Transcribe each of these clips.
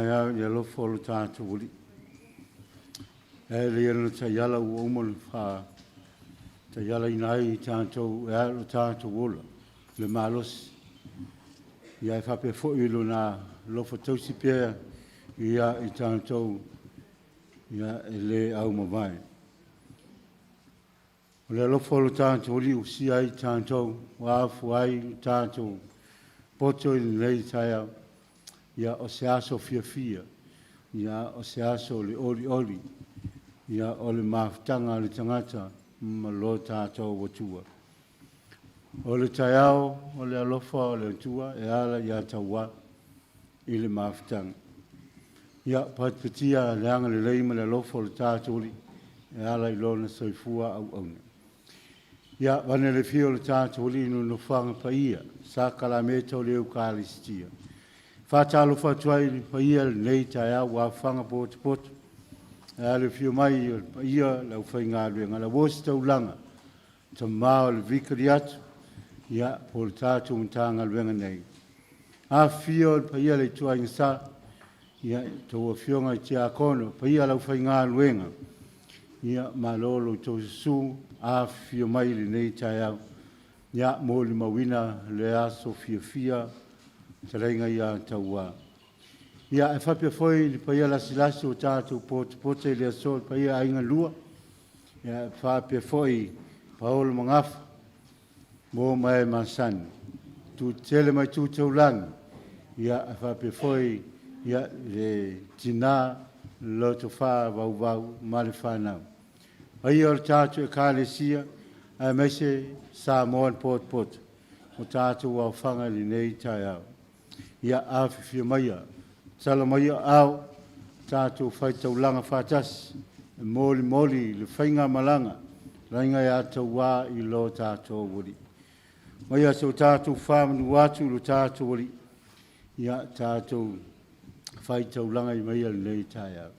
taeao i le alofa o lo tatou Alii. E le ia lana taiala ua uma ona faataialaina ai i tatou e ala lo tatou ola, le malosi. Ia e faapea foi lona alofa tausi pea ia i tatou ia e le aumavae. O le alofa o lo tatou Alii ua sia ai tatou, ua afua ai lo tatou poto i lenei taeao. Ia, o se aso fiafia, ia, o se aso o le olioli, ia, o le mafutaga a le tagata ma lo tatou Atua. O le taeao o le alofa o le Atua e ala ia tauā i le mafutaga. Ia, patipatia le agalelei ma le alofa o le tatou Alii e ala i lona soifua auauna. Ia, vaeane le afio o le tatou Alii i Lona nofoaga paia, sakalameta o le Ekalesia. E faatalofa atu ai i le paia i lenei taeao ua afaga potopoto, ae a le afio mai o le paia o le aufaigaluega, le Auositaulaga, tama o le Vikariato, ia, po o le tatou Matagaluega nei. Afifio le paia o le ituaiga sa, ia, a outou afioga i Tiakono, paia o le aufaigaluega, ia, malo lo outou susu, afifio mai i lenei taeao, ia, molimauina le aso fiafia, fetalaiga ia Tauā. Ia, e faapea foi le paia lasilasi ua tatou potopoto i le aso, le paia o Aiga e Lua, ia, e faapea foi paolo ma gafa, uo ma e masani, itu tetele ma itu taulagi, ia, e faapea foi le tina loto faavauvau ma le fanau. Paia o le tatou Ekalesia aemaise Samoa na potopoto ua tatou aofaga i lenei taeao. Ia, afifio maia, tatala maia aao, tatou fai taulaga faatasi e molimoli le faigamalaga fetalaiga ia Tauā i lo tatou Alii. Aumaia se tatou faamanu atu i lo tatou Alii, ia tatou fai taulaga ai maia i lenei taeao.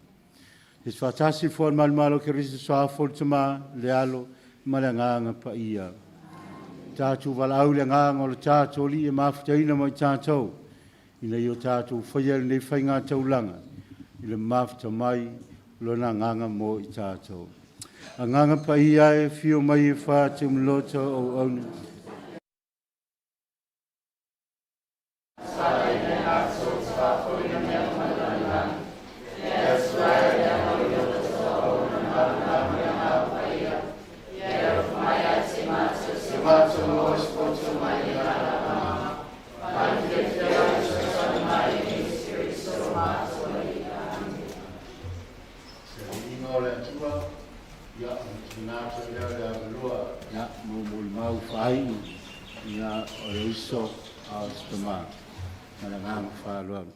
Tusi faatasi le foa o le malumalu o Keriso, Suafa o le Tama, le Alo ma le Agaga Paia. Tatou valaau i le agaga o le tatou Alii e mafutaina ma i tatou, ina ia tatou faia lenei faiga taulaga i le mafuta mai lona agaga mo i tatou. Agaga Paia e afio mai e faatumuloto o auauna. Se viiga o le Atua, ia ona tuuina atu ai lea o le avanoa ia, mo molimau faaiu ia, o le uso a o se tama. Ma le agaga faaaloalo.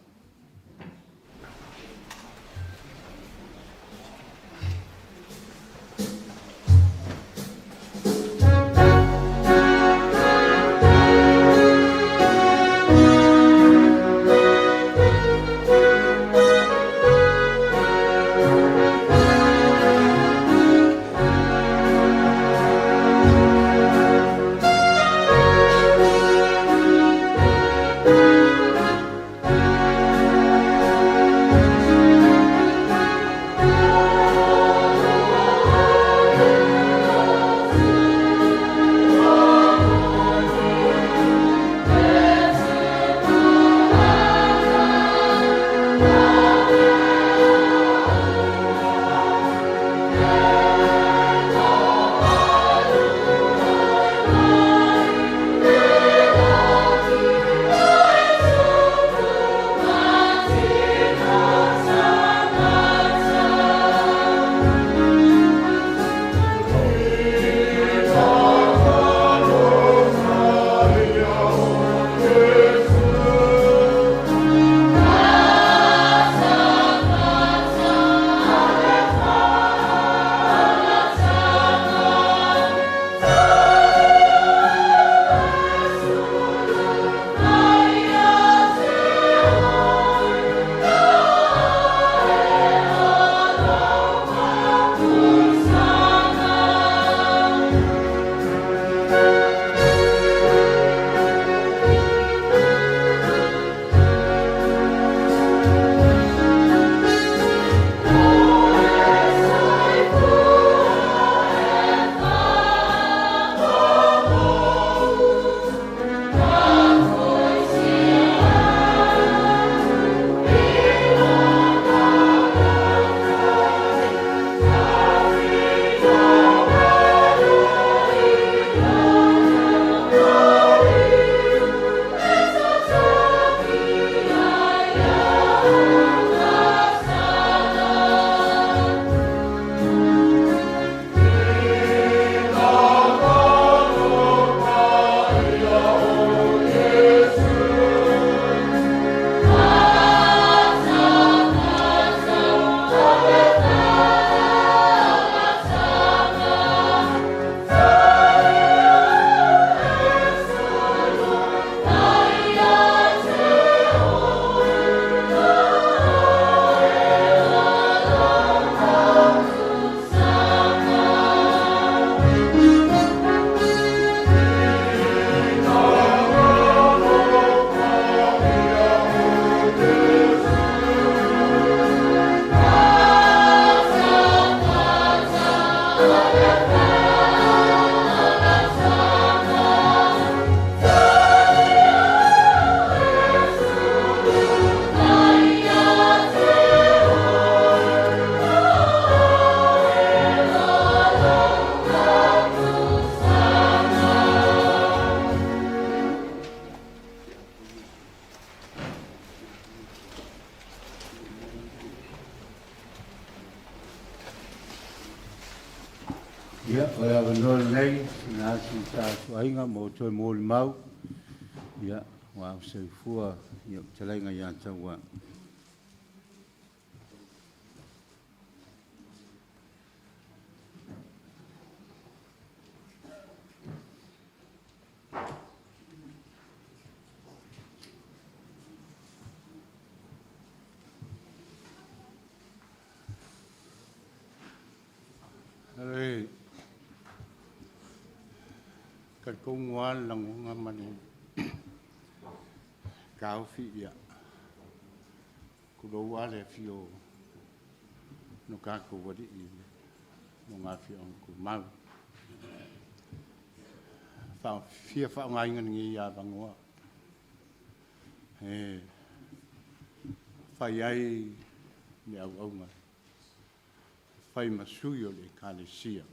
Ia, o le avanoa lenei, tuuina atu i le ta atuaiga mo toe molimau, ia, aua ua soifua lau fetalaiga ia Taua. E talitonu lava le lagona ma le taofi, ia, tulou lava le afio o lo tatou Alii i Lona Afioga Tumau. E fia faaaogaina lenei avanoa e fai ai le auauna, e fai ma sui o le Ekalesia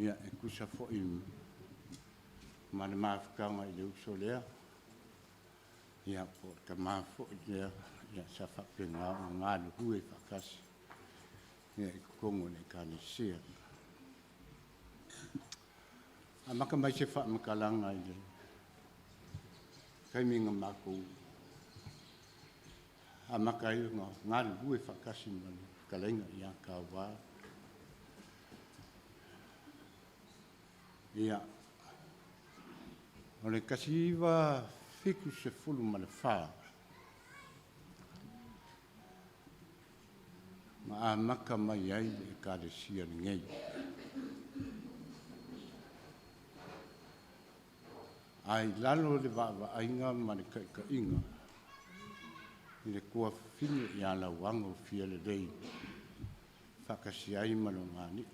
e tusa foi ma le mafutaga i le uso lea, po o le tama foi lea sa faapena ona galulue faatasi i totonu o le Ekalesia. E amata mai se faamatalaga i le taimi na matou amata ai ona galulue faatasi ma le fetalaiga ia Taua. Ia, o le 1974, na amata mai ai le Ekalesia lenei. Ae i lalo o le vaavaaiga ma le taitaiga i le tuafafine ia Lauano Fialelei faatasi ai ma lona alii, le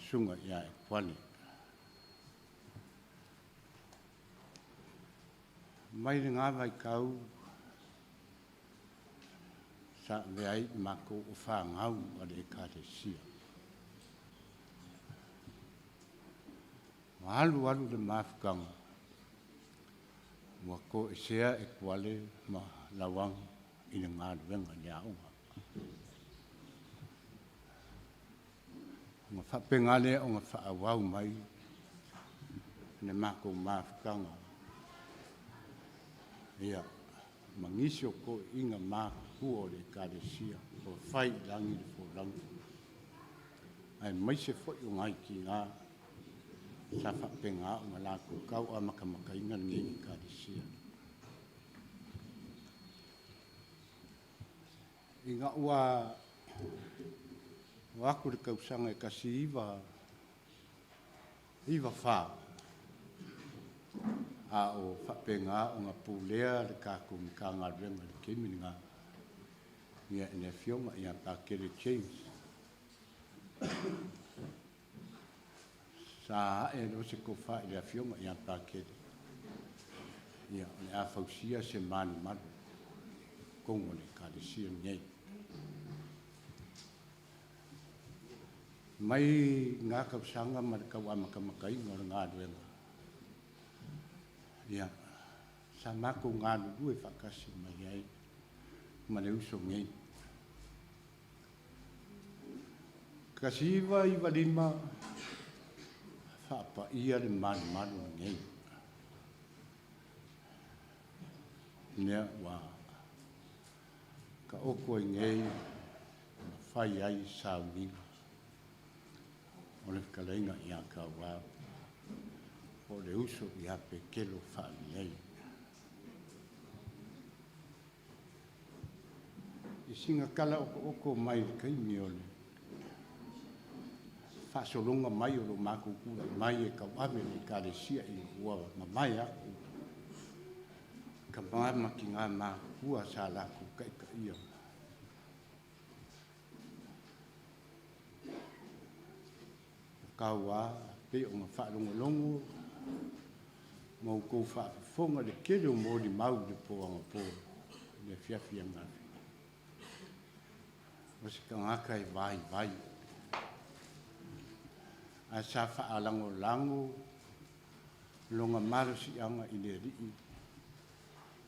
Susuga ia Epuale. Mai lena vaitau sa avea ai matou o fanau a le Ekalesia. Ua alu alu le mafutaga ua toesea Epuale ma Lauano i le galuega i le aoga. Ona faapena lea ona faaauau mai le matou mafutaga ma nisi o toeaiina matutua o le Ekalesia ua fai i lagi le folauga, aemaise foi o nai tina sa faapena ona latou tau amatamakaina lenei Ekalesia. Ina ua oo atu le tausaga e 1994, a o faapena ona pulea le tatou Matagaluega i le taimi lena e le Afioga ia Patele James, sa ae loa se tofa i le Afioga ia Patele, o le a fausia se malumalu i totonu o le Ekalesia lenei. Mai na tausaga ma le tau amatamakaina o le galuega, ia, sa matou galulue faatasi mai ai ma le uso nei. 1995, faapaia le malumalu lenei, lea ua taoto ai nei ma fai ai sauniga o le fetalaiga ia Taua, po o le uso ia Petelo Faalelei. I sina tala otooto mai i le taimi o le faasologa mai o lo matou tulai mai e tauave le Ekalesia ina ua mavae atu tama ma tina matutua sa latou taitaia. Tau lava pei ona faalogologo ma outou faafofoga i le tele o molimau i le po anapo i le afiafi ananafi, o se tagata e vaivai, ae sa faalagolago lona malosiaga i le Alii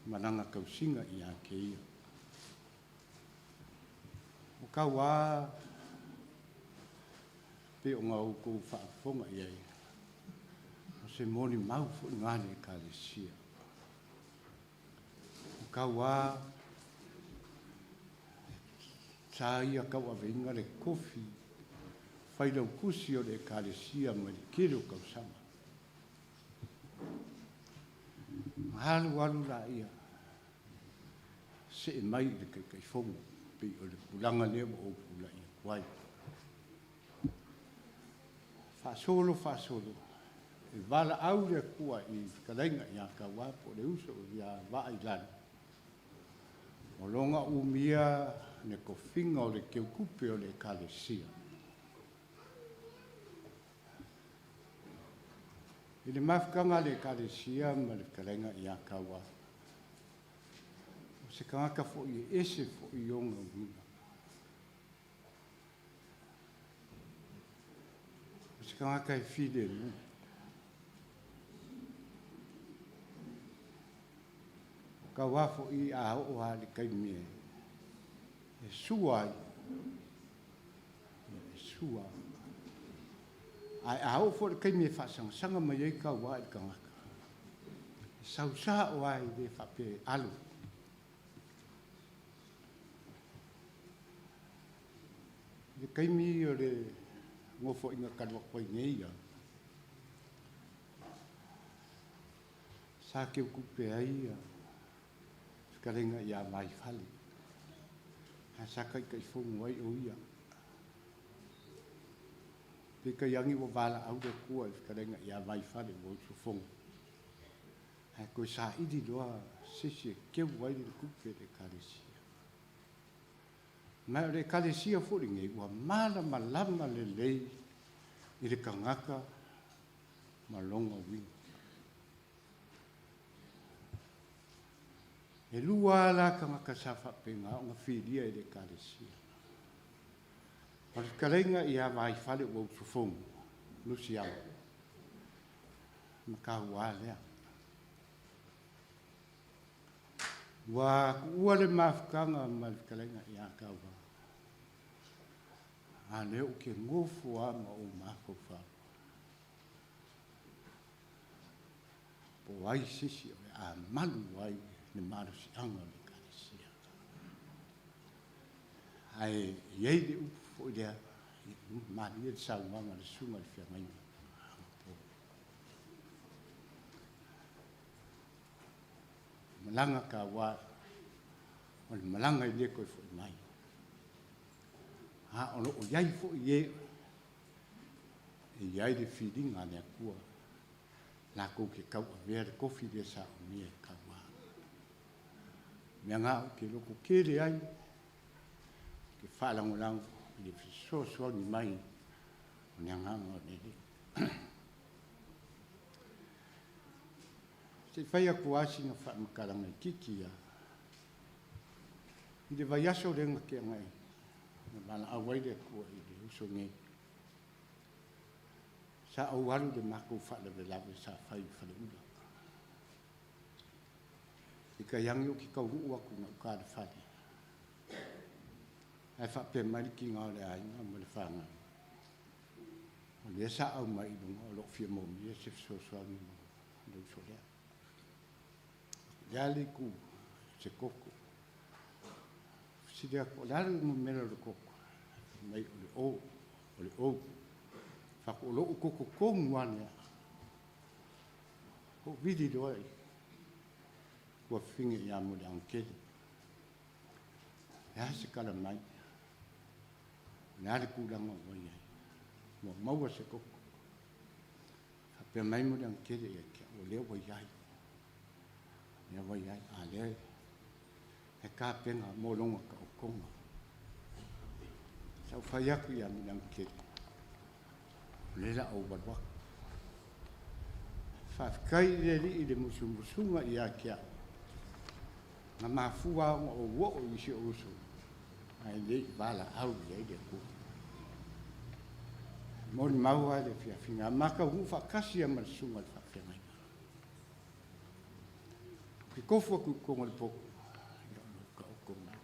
ma lana tausiga ia te Ia. O Kauā pei ona outou faafofoga i ai, o se molimau foi lena a le Ekalesia. O Kauā sa ia tauaveina le tofi failautusi o le Ekalesia mai le tele o tausaga. Ona alu alu laia see mai i le Taitaifono, pei o le tulaga lea ua ou tulai atu ai. Faasolo faasolo, e valaau le Atua i le fetalaiga ia Kauā po o le uso ia Vaailalo, o lona umia le tofiga o le teutupe o le Ekalesia. I le mafutaga a le Ekalesia ma le fetalaiga ia Kauā, o se tagata foi e ese foi i ona uiga. O se tagata e filemu. O Kauā foi a oo lava i le taimi e sua ai, e sua. Ae a oo foi i le taimi e faasagasaga mai ai Kauā i le tagata, e sau sao lava e le faapea e alo. I le taimi o le nofoaiga talu atu ai nei au, sa teutupe ai le fetalaiga ia Vaifale, ae sa Taitaifono ai o ia. Peitai ane ua valaau le Atua i le fetalaiga ia Vaifale ua usufono, ae toe saili loa se isi e teu ai le tupe a le Ekalesia. Ma o le Ekalesia foi lenei ua malamalama lelei i le tagata ma lona uiga. E lua lava la tagata sa faapena ona filia e le Ekalesia. O le fetalaiga ia Vaifale ua usufono, Luciano, ma Kauā lea. Ua tuua le mafutaga ma le fetalaiga ia Kauā, a lea ou te nofo lava ma ou mafaufau, po o ai se isi o le a malu ai le malosiaga o le Ekalesia. Ae i ai le upu foi lea, malie le saunoaga a le susuga i le feagaiga. Malaga Kauā, o le malaga e le toe foi mai. A o lo o i ai foi e e i ai le filiga a le Atua latou te tauavea le tofi lea sa umia e Kauā. O mea na ou te lototele ai, ou te faalagolago i le fesoasoani mai o le Agaga o le Alii. Se i fai atu lava sina faamatalaga itiiti lava. I le vaiaso lea na tea nei, na valaau ai le Atua i le uso nei. Sa ou alu i le matou faalavelave sa fai i Faleula. Peitai ane ou te taunuu atu i gauta i le fale, ae faapea mai le tina o le aiga ma le fanau, o lea sa aumai i luga o lo o fia moomia se fesoasoani mo le uso lea. O le a le itu se koko? Fesili atu, o le a le numera o le koko? Fai mai o le O, o le O. Fai atu, o lou koko tonu lava lea. Ou vili loa i tuafafine ia Muliagatele. Le a se tala mai? O le a le tulaga ua i ai? Ua maua se koko? Faapea mai Muliagatele ia te au, o lea ua i ai. O lea ua i ai, a lea e tapena mo lona taotoga. Sa ou fai atu ia Muliagatele, o lea o le a ou alu atu. Faafetai i le Alii i le musumusuga ia te au, na mafua ona ou oo i si ou uso, ae le i valaau i ai le Atua. E molimau lava i le fiafiga, ma taunuu faatasi lava ma le susuga i le faafeagaiga. Ou te tofu atu i totonu o le potu, ia o lou taoto mai.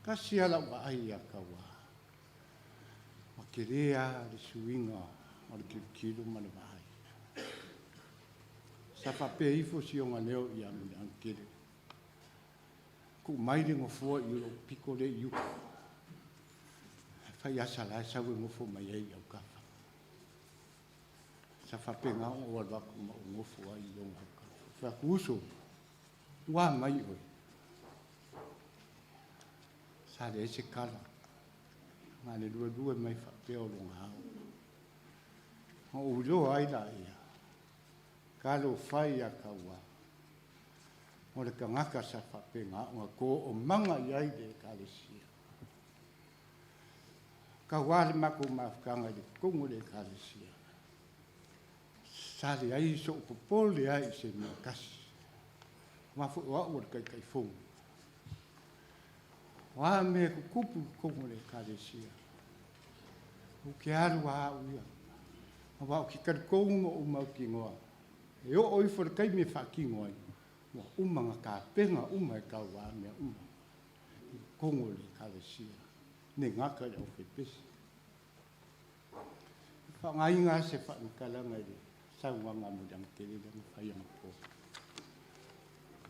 Tasi lava lau vaai ia Kauā, ua tele lava le suiga o le tilotilo ma le vaai. Sa faapea ifo si ona leo ia Muliagatele, tuu mai le nofoa i lou pito lea i uta, e fai asa la e sau e nofo mai ai i autafa. Sa faapena ona ou alu atu ma ou nofo ai i ona autafa. Ou fai atu, uso, ua a mai oe? Sa leai se tala, na o le luelue mai faapea o lona ao. Na ou iloa ai laia, talofa e ia Kauā, o le tagata sa faapena ona toomaga i ai le Ekalesia. Kauā le matou mafutaga i totonu o le Ekalesia, sa leai sou popole lava i se mea e tasi. Aua foi o au o le Taitaifono. O a mea e tutupu i totonu o le Ekalesia, ou te alu lava au ia, aua ou te talitonu ma ou mautinoa, e oo ifo i le taimi e faatino ai, ua uma ona tapena uma e Kauā mea uma i totonu o le Ekalesia, le gata i le aufaipese. E faaaogaina lava se faamatalaga i le saunoaga a Muliagatele lea na fai anapo.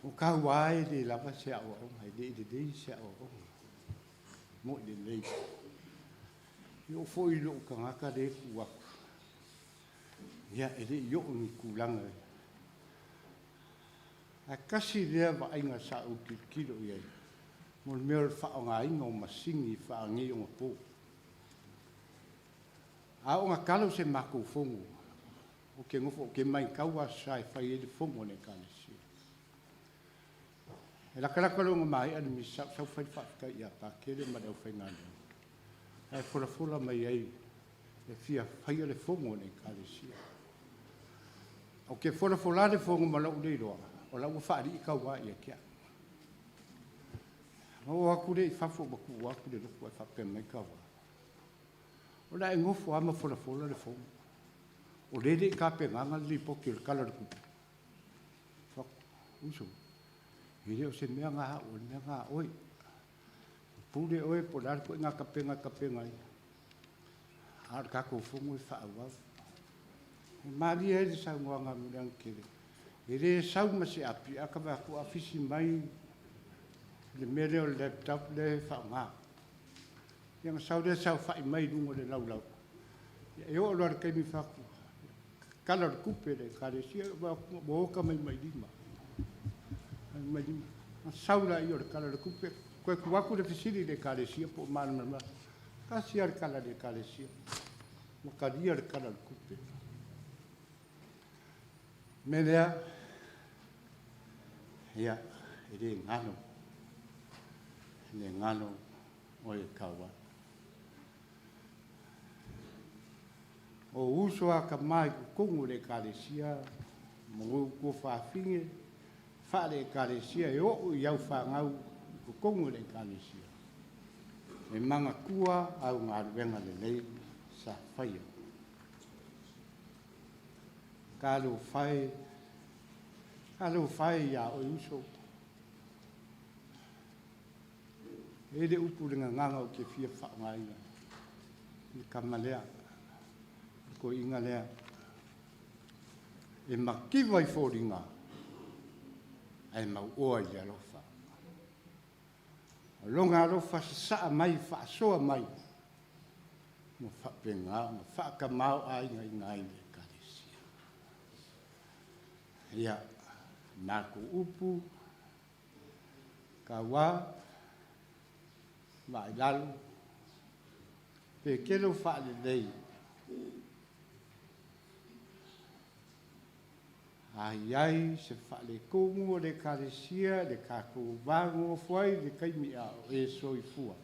O Kauā e le lava se aoaoga, e le lelei se aoaoga, moni lelei. E oo foi i lou tagata lea e tu atu, ia e le i oo i ni tulaga e... Ae tasi lea vaaiga sa ou tilotilo i ai, mo le mea o le faaaogaina o masini faaneionapo. A oo ina talo se matou fono, ou te nofo ou te matau aso Sa e fai ai le fono a le Ekalesia. E latalata loa ina maea le misa, ou sau fai le faafetai ia Pakele ma le aufaigaluega, ae folafola mai ai e fia faia le fono a le Ekalesia. Ou te folafola le fono ma lou le iloa, o la ua faalii Kauā ia te au. Ona ou o atu lea i fafo ua tuua atu le lotu ae faapea mai Kauā, o le a e nofo lava ma folafola le fono, o lea e le i tapenaina le lipoti o le Tala o le Tupe. Ou fai atu, uso, e le o se mea lena a au, o le mea lena a oe. Pule oe po o le a le ituaiga tapena e tapena ai, a o le tatou fono e faaauau. E malie ai le saunoaga a Muliagatele, e le sau ma se api, ae ta vaai atu o afisi mai le mea lea o le laptop lea e faaaoga. Ia ona sau lea saofai mai i luga o le laulau. Ia e oo loa i le taimi fai atu, Tala o le Tupe a le Ekalesia, ua ota mai ma i lima. Ona sau lea o le Tala o le Tupe, toe tuu atu le fesili i le Ekalesia po o malamalama. Tasi lava le tala a le Ekalesia, ua talia le Tala o le Tupe. O le mea lea, ia, e le galo, e le galo oe Kauā. O uso a tama i totonu o le Ekalesia ma ou tuafafine faale-Ekalesia e oo i au fanau i totonu o le Ekalesia, e manatua au galuega lelei sa faia. Talofa e, talofa e ia oe uso. E i ai le upu i le gagana ou te fia faaaogaina, le tama lea, le toeaina lea, e mativa i foliga ae mauoa i le alofa. O lona alofa sasaa mai, faasoa mai, ua faapena ona faatamaoaigaina ai le Ekalesia. Ia, matou upu, Kauā, vaai i lalo, pe tele ou faalelei, a i ai se faaletonu o le Ekalesia i le tatou va nonofo ai i le taimi a o e soifua,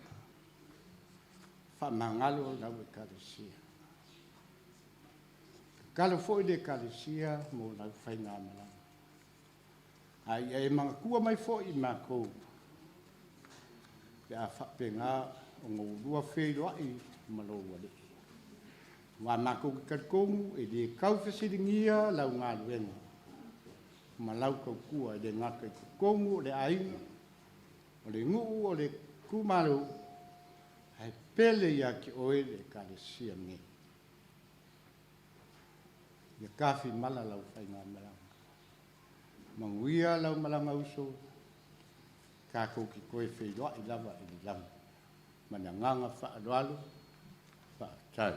faamagalo lau Ekalesia. Tatalo foi le Ekalesia mo lau faigamalaga. A ia e manatua mai foi i matou pe a faapena ona oulua feiloai ma lou Alii. Aua matou te talitonu e le tau fesiligia lau galuega ma lau tautua e le gata i totonu o le aiga, o le nuu, o le itumalo, ae pele ia te oe le Ekalesia nei. Ia tafimala lau faigamalaga. Manuia lau malaga uso, tatou te toe feiloai lava i le lagi. Ma le agaga faaaloalo, faafetai.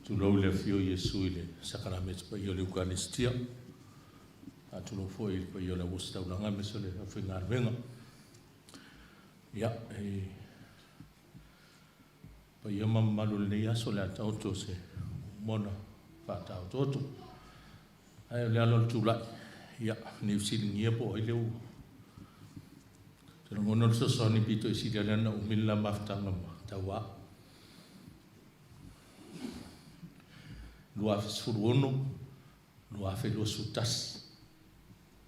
Tulou le afio o Iesu i le Sakalameti Paia o le Eukalisitia, faatulou foi i le paia o le Auositaulaga aemaise o le aufaigaluega. Ia, e paia ma mamalu o lenei aso o le a taoto se mona faataotooto. Ae o le ala o le tulai, ia, ne i fesiligia po o ai le ua te lagona le fesoasoani pito i sili lea ona umi le la mafutaga ma Tauā. 2016, 2021,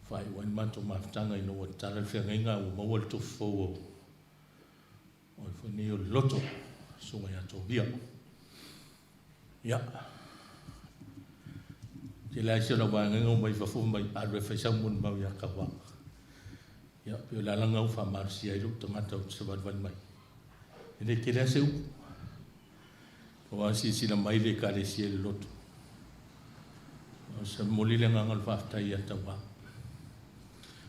faaiu ai le matou mafutaga ina ua tatala le feagaiga ua maua le tofi fou o le foi nei o le loto, susuga ia Tovia. Ia, tele lava isi o lau vaega ua omai fafo fai mai, alu e fai sau molimau ia Tauā. Ia, pei o le ala lena ua faamalosia ai lou tagata ou te savalivali mai. E le tele lava se upu. Aua a silasila mai le Ekalesia i le lotu, se momoli le agaga o le faafetai ia Tauā.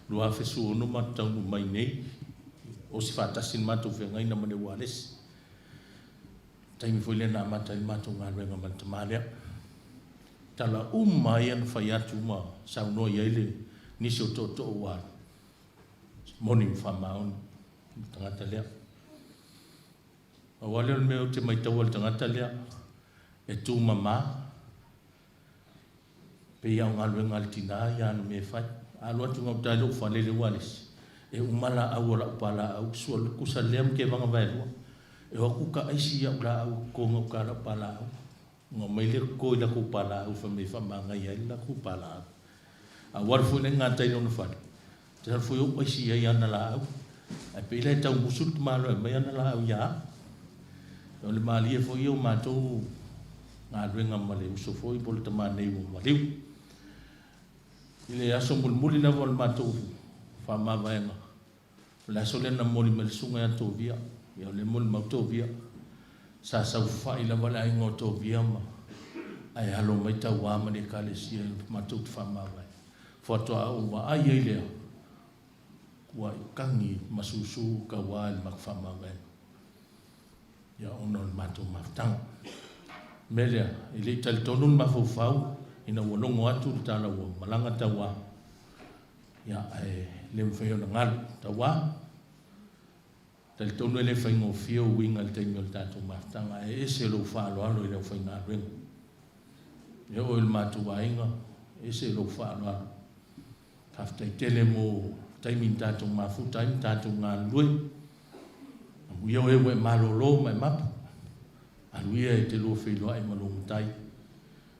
2016 matou taunuu mai i inei, osi faatasi le matou feagaiga ma le ualesi. O le taimi foi lea na amata ai le matou galuega ma le tama lea. Tala uma lava ia na fai atu ma saunoa i ai le nisi o tootoo ua alu, moni ma faamaoni le tagata lea. Pau lava lea o le mea ou te maitaua i le tagata lea, e tumama, pei lava o galuega a le tina ia ana mea e fai. A alu atu i gauta i lou fale i le ualesi, e uma laau o lau palaau, sua kusa lea ma tevaga vaelua. E o atu uka aisi au laau e toto i gauta i lau palaau, ona omai lea toto i latou palaau fai mai e faamanaia ai le latou palaau. A ou alu foi la i gatai i lona fale, ou te alu foi ou aisi ai ana laau. Ae pei la e tau musu le tamaloa e aumai ana laau ia au. O le malie foi ia o matou galuega ma le uso foi po o le tama nei ua maliu. I le aso mulimuli lava o le matou faamavaega, o le aso lea na momoli mai le susuga ia Tovia, ia o lea e molimau Tovia, sa saofai lava le aiga o Tovia ma ae alo mai Tauā ma le Ekalesia matou te faamavae. Faatoa ou vaai ai lea, ua tagi ma susu Tauā i le matou faamavaega, ia ona o le matou mafutaga. O le mea lea, e le i talitonu le mafaufau ina ua logo atu le tala ua malaga Tauā, ia ae le mafai ona galo. Tauā, talitonu e le faigofie ou uiga i le taimi o le tatou mafutaga, ae ese lou faaaloalo i le aufaigaluega. E oo i le matou aiga, ese lou faaaloalo. Faafetai tele mo taimi na tatou mafuta ai ma tatou galulue. Amuia o e ua e malolo ma e mapu, alu ia e te lua feiloai ma lou Matai,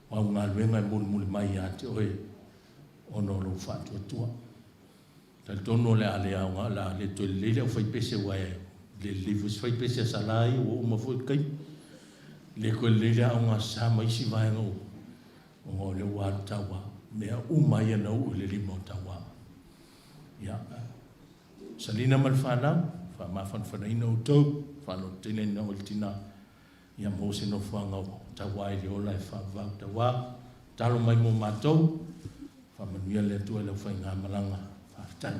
o au galuega e mulimuli mai ia te oe ona o lou faatuatua. Talitonu o le a le aoga, o le a le toe lelei le aufaipese aua e le lelei foi se faipese a Sala ia ua uma foi le taimi. E le toe lelei le aoga a Sa ma isi vaega uma, ona o lea ua alu Tauā. Mea uma ia na uu i le lima o Tauā. Ia, Salina ma le fanau, faamafanafanaina outou, faalototeleina oe le tina, ia maua se nofoaga o Tauā i le ola e faavavau. Tauā, tatalo mai mo matou, faamanuia le Atua i lau faigamalaga. Faafetai.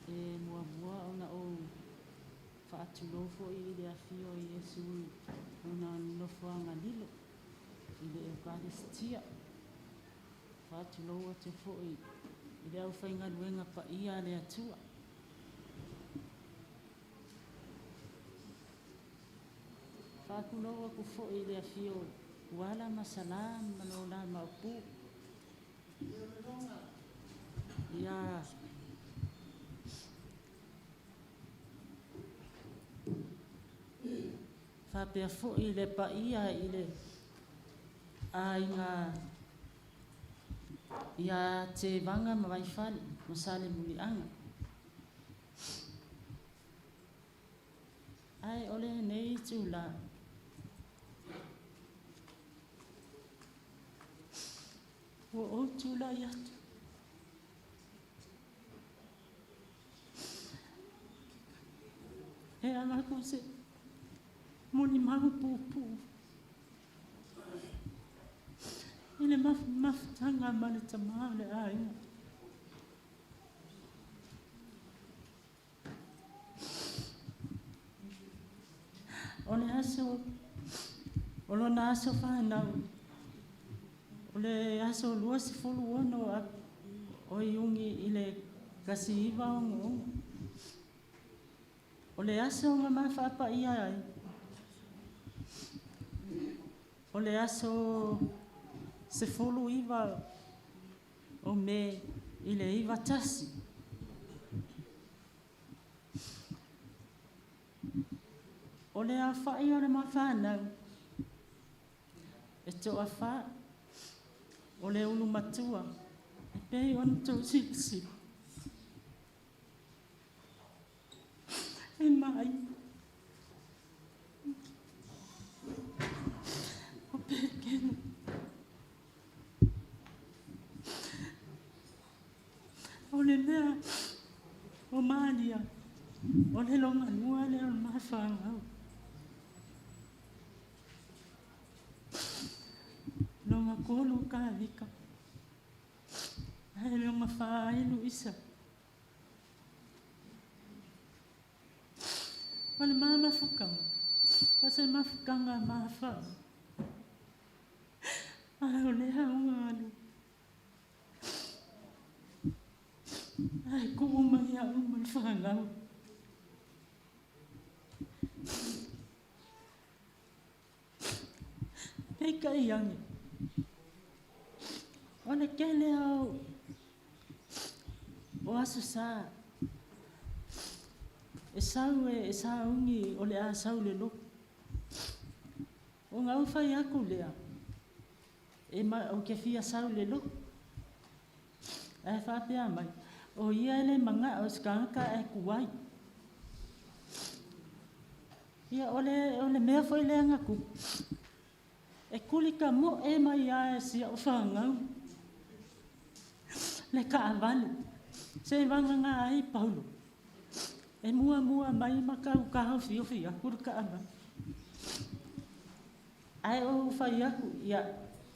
E muamua ona ou faatulou foi i le afio o Iesu i lona nofoaga lilo i le Eukalisitia. Faatulou atu foi i le aufaigaluega paia a le Atua. Faatulou atu foi i le afio o Uala ma Salā ma lo la Maopu. Ia faapea foi le paia i le aiga ia Tevaga ma Vaifale ma Salemuliaga. Ae o lenei itulā, ua ou tulai atu e avatu se molimau puupuu i le mafutaga ma le tama o le aiga. O le aso, o lona aso fanau, o le aso 26 o Iuni i le 1966. O le aso na ma faapaia ai, o le aso 19 o Me i le 91. O le aofai o le mafanau, e toafa, o le ulu matua, e pei ona outou silasila. E mai. O Pekena. O le mea o Malia, o le logalua lea o le mafanau. Longa tolu Kavika, ae longa fā ai Luisa. O le ma mafutaga, o se mafutaga mafa. Ae o lea ua alu. Ae tuu mai au ma le fanau. Peitai ane, o le tele o aso sa, e sau e sauni o le a sau le lotu. Ona ou fai atu lea, e ma, ou te fia sau le lotu. Ae faapea mai, o ia e le manao o se tagata ae tuai. Ia o le mea foi lea na tupu, e kulika moe mai lava e si au fanau le taavale, se vagana ai Paulo. E muamua mai ma tau taofiofi atu le taavale. Ae ou fai atu, ia,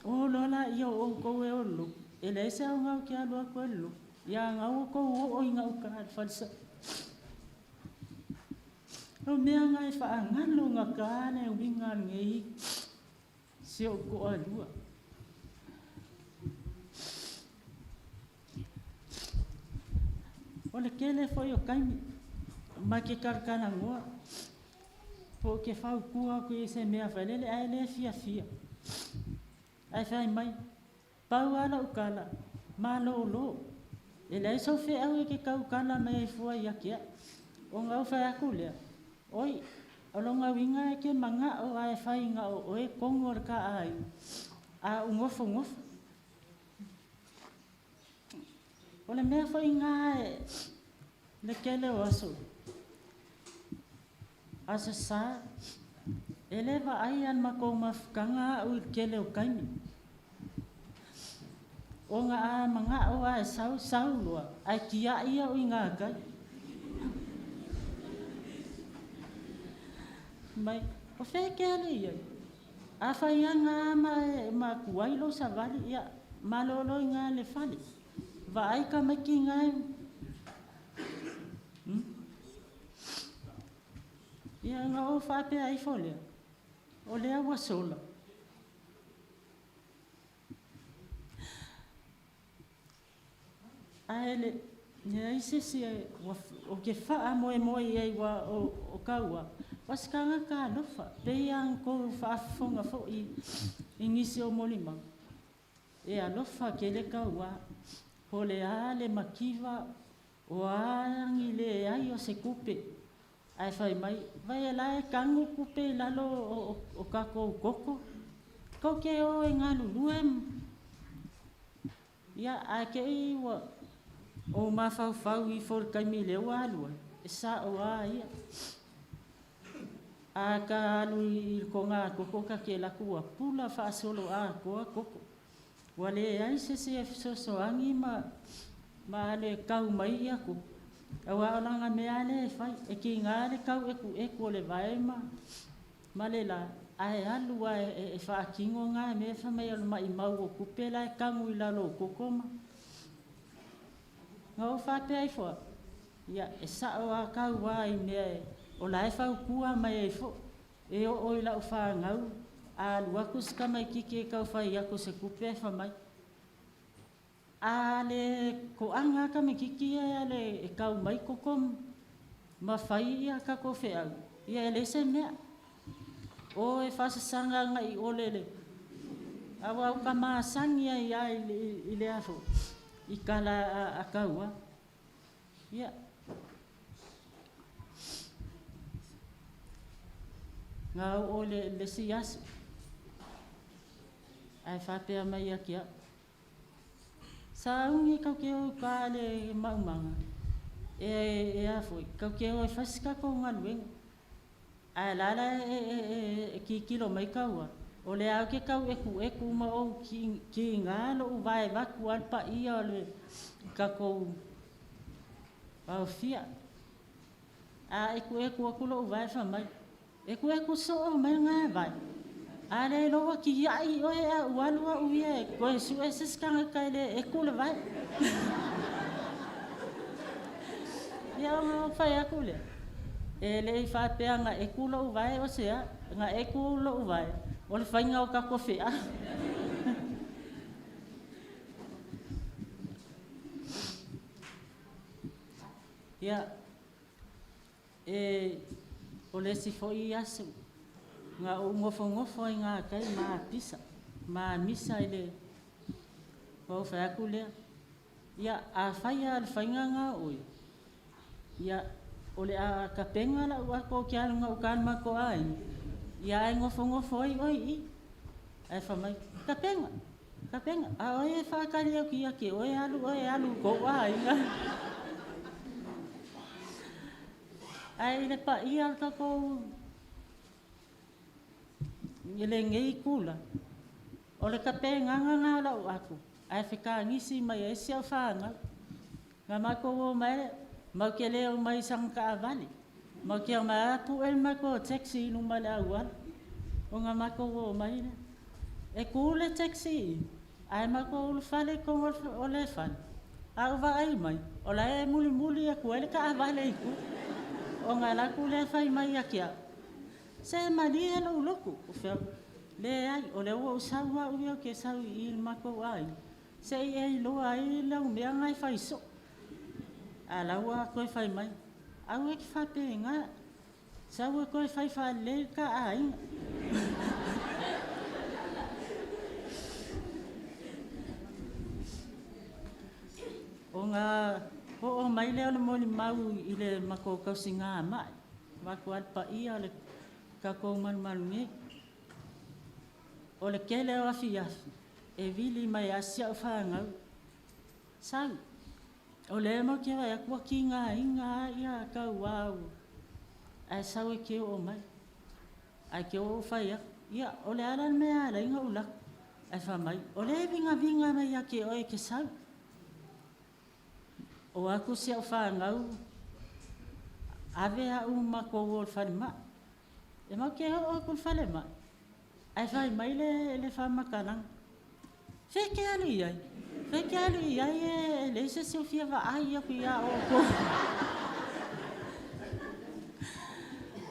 o loa laia o outou e o le lotu, e leai se aoga ou te alu atu ai i le lotu, ia na ua outou oo i gauta i le falesa. O mea na e faagalo gata le uiga o lenei si ou toalua. O le tele foi o taimi, ma te talatalanoa, po o te fautua atu i se mea foi lele, ae le fiafia. Ae fai mai, pau lava lau tala, malolo. E leai sou feau e te tautala mai ai fua ia te au. Ona ou fai atu lea, oi, o lona uiga e te manao ae fai na o oe tonu o le ta aiga, a ou nofonofo. O le mea foi lena e le tele o aso, aso Sa, e le vaai a le matou mafutaga au i le tele o taimi. Ona a manao lava e sau, sau loa, ae tiai au i gatai. Mai, o fea e te alu i ai? A fai aga lava ma tuai lou savali, ia, malolo i ina i le fale. Vaai tamaiti na. Ia ona ou faapea ifo lea, o lea ua sola. Ae le leai se isi ou te faamoemoe i ai aua o kaua o se tagata alofa, pei lava ona outou faafofoga foi i nisi o molimau, e alofa tele kaua. Po o le a le mativa, o a ni leai o se tupe, ae fai mai, vaai o la e tanu tupe i lalo o tatou toto, tou te o e galulue. Ia, ae te i ua ou mafaufau ifo i le taimi lea ua alu ai, e sao lava ia. A ta alu i le togatogo ta te alu atu ua pula faasoloatoa toto. Ua leai se isi e fesoasoani ma alu e tau mai ia toto, aua o lana mea lava lea e fai, e tiga le tau ekueku o le vae ma le la, ae alu lava e faatino na mea fai mai o le maumau o tupe la e tanu i lalo o toto ma. Na ou faapea ifo lava, ia e sao lava tau i mea o la e fautua mai ai foi, e oo i lau fanau, a alu atu si tamaitiiti e tau fai atu i se tupe ae fai mai, a le toaga lava tamaitiiti ia e alu e tau mai koko ma fai a tatou feau, ia e leai se mea. O e faasasaga agai i o le aua ua ta masani ai lava i lea foi i tala a taua. Ia. Na oo i le isi aso, ae faapea mai ia te au, Sauni tatou te o i uta i le maumaga, e a foi, tatou te o e fai se tatou galuega. Ae la la e tilotilo mai taua, o lea ou te tau ekueku ma ou kiga lou vae vaeatu lava le paia o le tatou aofia. A ekueku atu lou vae fai mai, ekueku soo mai lena vae, a le iloa ua tiai oe ae ou alu au ia e toe sue se isi tagata e le eku le vae. Ia ona ou fai atu lea, e le i faapea na eku lou vae o se a, na eku lou vae, o le faiga o tatou feau. Ia, e, o le isi foi aso, na ou nofonofo ai gatai ma apisa, ma misa i le, ona ou fai atu lea, ia, afai lava o le faiga lena o oe, ia, o le a tapena lau ato ou te alu gauta i le matou aiga, ia ae nofonofo ai oe i i. Ae fai mai, tapena, tapena, a o ai e faatali atu ia te oe, alu oe e alu i tou aiga. Ae i le paia o le tatou i lenei itula, o le tapenaga lena o lau ato, ae fetagisi mai ai si au fanau. Na matou o mai, matou te le omai i sana taavale, matou te omai lava pue le matou taxi i luma o le auala, ona matou omai lea. E tu le taxi i i, ae matou ulufale i totonu o le fale, a ou vaai mai, o la e mulimuli atu ai le taavale i tua. Ona alu atu lea fai mai ia te au, se malie lou loto. Ou fai atu, leai, o lea ua ou sau au ia ou te sau i i i le matou aiga, se i e iloa ai lau mea na e fai soo. A la ua toe fai mai, aua e te faapena, sau e toe fai faalelei le ta aiga. Ona oo mai lea o le molimau i le matou tausiga mai, vaeatu lava le paia o le tatou malumalu nei. O le tele o afiafi, e vili mai lava si au fanau, sau, o lea matou te vaai atu ua tigaina lava tauā ae sau e te oo mai. Ae te oo fai atu, ia, o le a la le mea e ala ai ona ou alu atu? Ae fai mai, o lea e vigaviga mai ia te oe e te sau. O atu si au fanau, ave au ma matou o i le falemai. E matou te oo atu i le falemai, ae fai mai le faamatalaga, fea e te alu i ai? Fea e te alu i ai e leai se isi o fia vaai atu ia outou.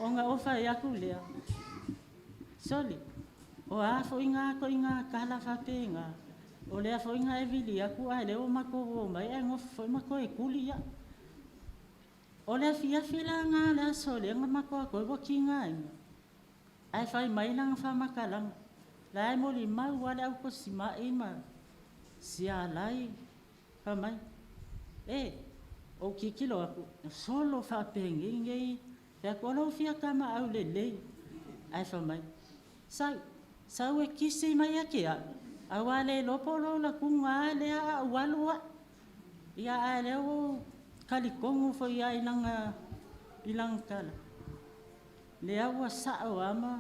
Ona ou fai aku lea, Sole, o a foʻi koʻiga kala faapega, o lea foʻi e vili aku ae lea ua matou omai ae nofo foi ma toe tuli iaʻu. O le afiafi la ga le aso lea na matou o atu ai ua tigaina, ae fai mai lana faamatalaga, la e molimau lava le au tosimaʻi ma sialai, fai mai, E, ou tilotilo aku, solo faapenei nei, fai atu, o lou fia tamaau lelei. Ae fai mai, Sau, sau e kisi mai ia te au, auā le iloa po o lou alu atuga lava lea a ou alu au. Ia ae lea ua ou talitonu foi lava i lana, i lana tala, lea ua sao lava ma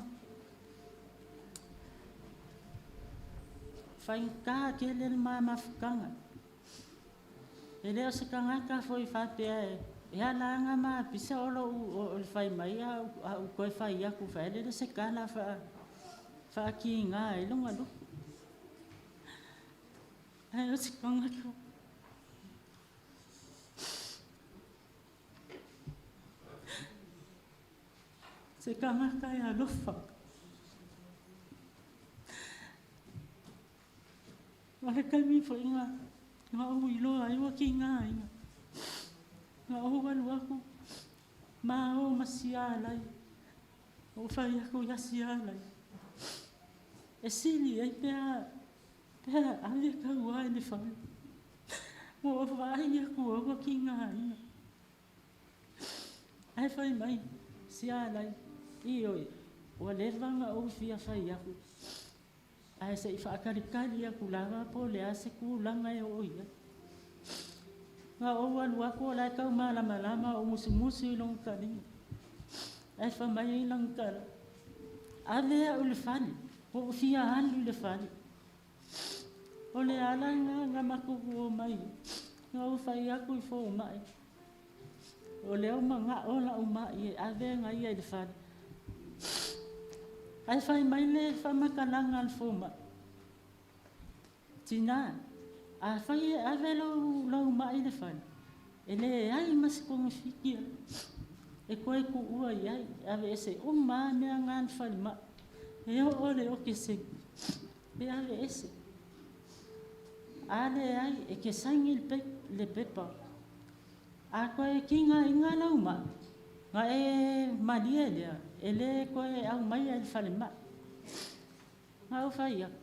faigata tele le ma mafutaga. E le o se tagata foi faapea e ala ana ma pisa o lou o le fai mai a ou toe fai atu faelele se tala faakiga ai lona loto. Ae o se tagata se tagata e alofa. O le taimi foi na ou iloa ai ua tigaina, na ou alu atu ma o ma sialai, ou fai atu ia sialai, e sili ai pe a ave tauā i le fale, ua ou vaai atu ua tigaina. Ae fai mai sialai, ioe, ua leva ona ou fia fai atu, ae se i faatalitali atu lava po o le a se tulaga e oo i ai. Na ou alu atu o la e tau malamalama ou musumusu i lona taliga, ae fai mai ai lana tala, Ave au i le fale, ua ou fia alu i le fale. O le ala lena na matou omai ai, na ou fai atu i fomai, o lea ua manao lau mai e ave na ia i le fale. Ae fai mai le faamatalaga a le fomai, Tina, afai e ave lou mai i le fale, e leai ma se togafiti e toe tuua i ai, e aveese uma lava mea na i le falemai, e oo i le okesene, e aveese. A leai, e te saini le pepa. A toe tigaina lau mai, na e malie lea, e le toe aumaia i le falemai. Na ou fai atu,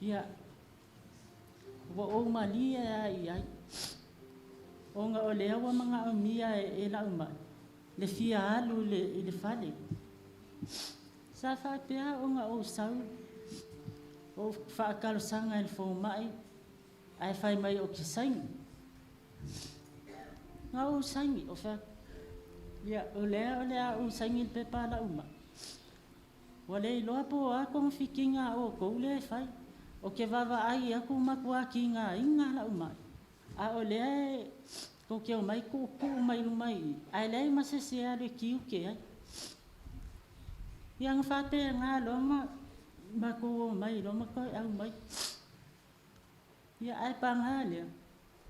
ia, ua ou malie lava i ai, ona o lea ua manaomia e lau mai le fia alu i le fale. Sa faapea ona ou sau ou faatalosaga i le fomai, ae fai mai ou te saini. Na ou saini, ou fai atu, ia, o lea o le a ou saini i le pepa a lau mai. Ua le iloa po o a togafitiga a outou lea e fai. Ou te vaavaai atu matua tigaina lau mai, a o lea e tou te omai tuutuu mai luma i i, ae leai ma se isi e alu e tiute ai. Ia na faapena loa ma matou omai loa ma toe aumai. Ia ae paga lea,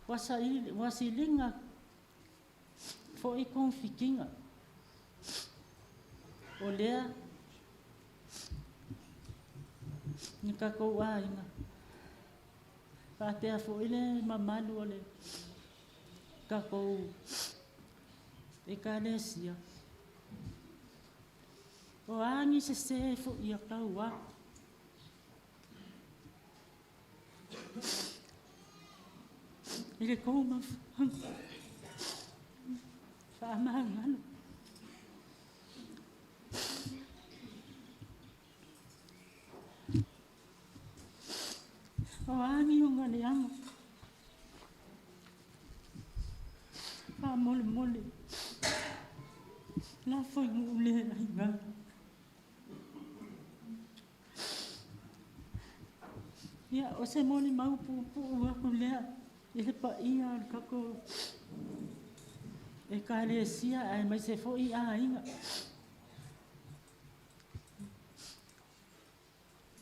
ua saili, ua siliga foi togafitiga. O lea na tatou aiga faapea foi le mamalu o le tatou Ekalesia. O a ni sese foi a tauā. I le tou mafuaaga faamagalo. O a ni ona leaga faamolemole lafo i nuu le aiga. Ia, o se molimau puupuu aku lea i le paia o le tatou Ekalesia aemaise foi aiga.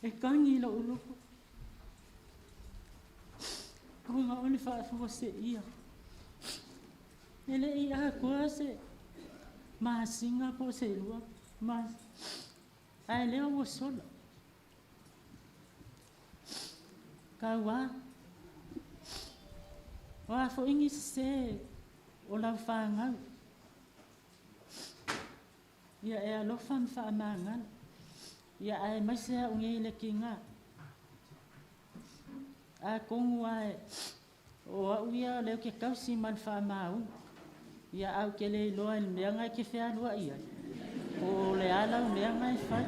E tagi lou loto ona o le faafuaseia. E le i atoa se masina po o se 2 ae lea ua sola. Kauā, o a foi ni sesē o lau fanau, ia e alofa ma faamagalo, ia aemaise a'u nei i le tiga. Atonu lava o a'u ia o lea ou te tausi ma le faamauga, ia ae ou te le iloa i le mea lena e te fealuai ai, po o le a lau mea lena e fai.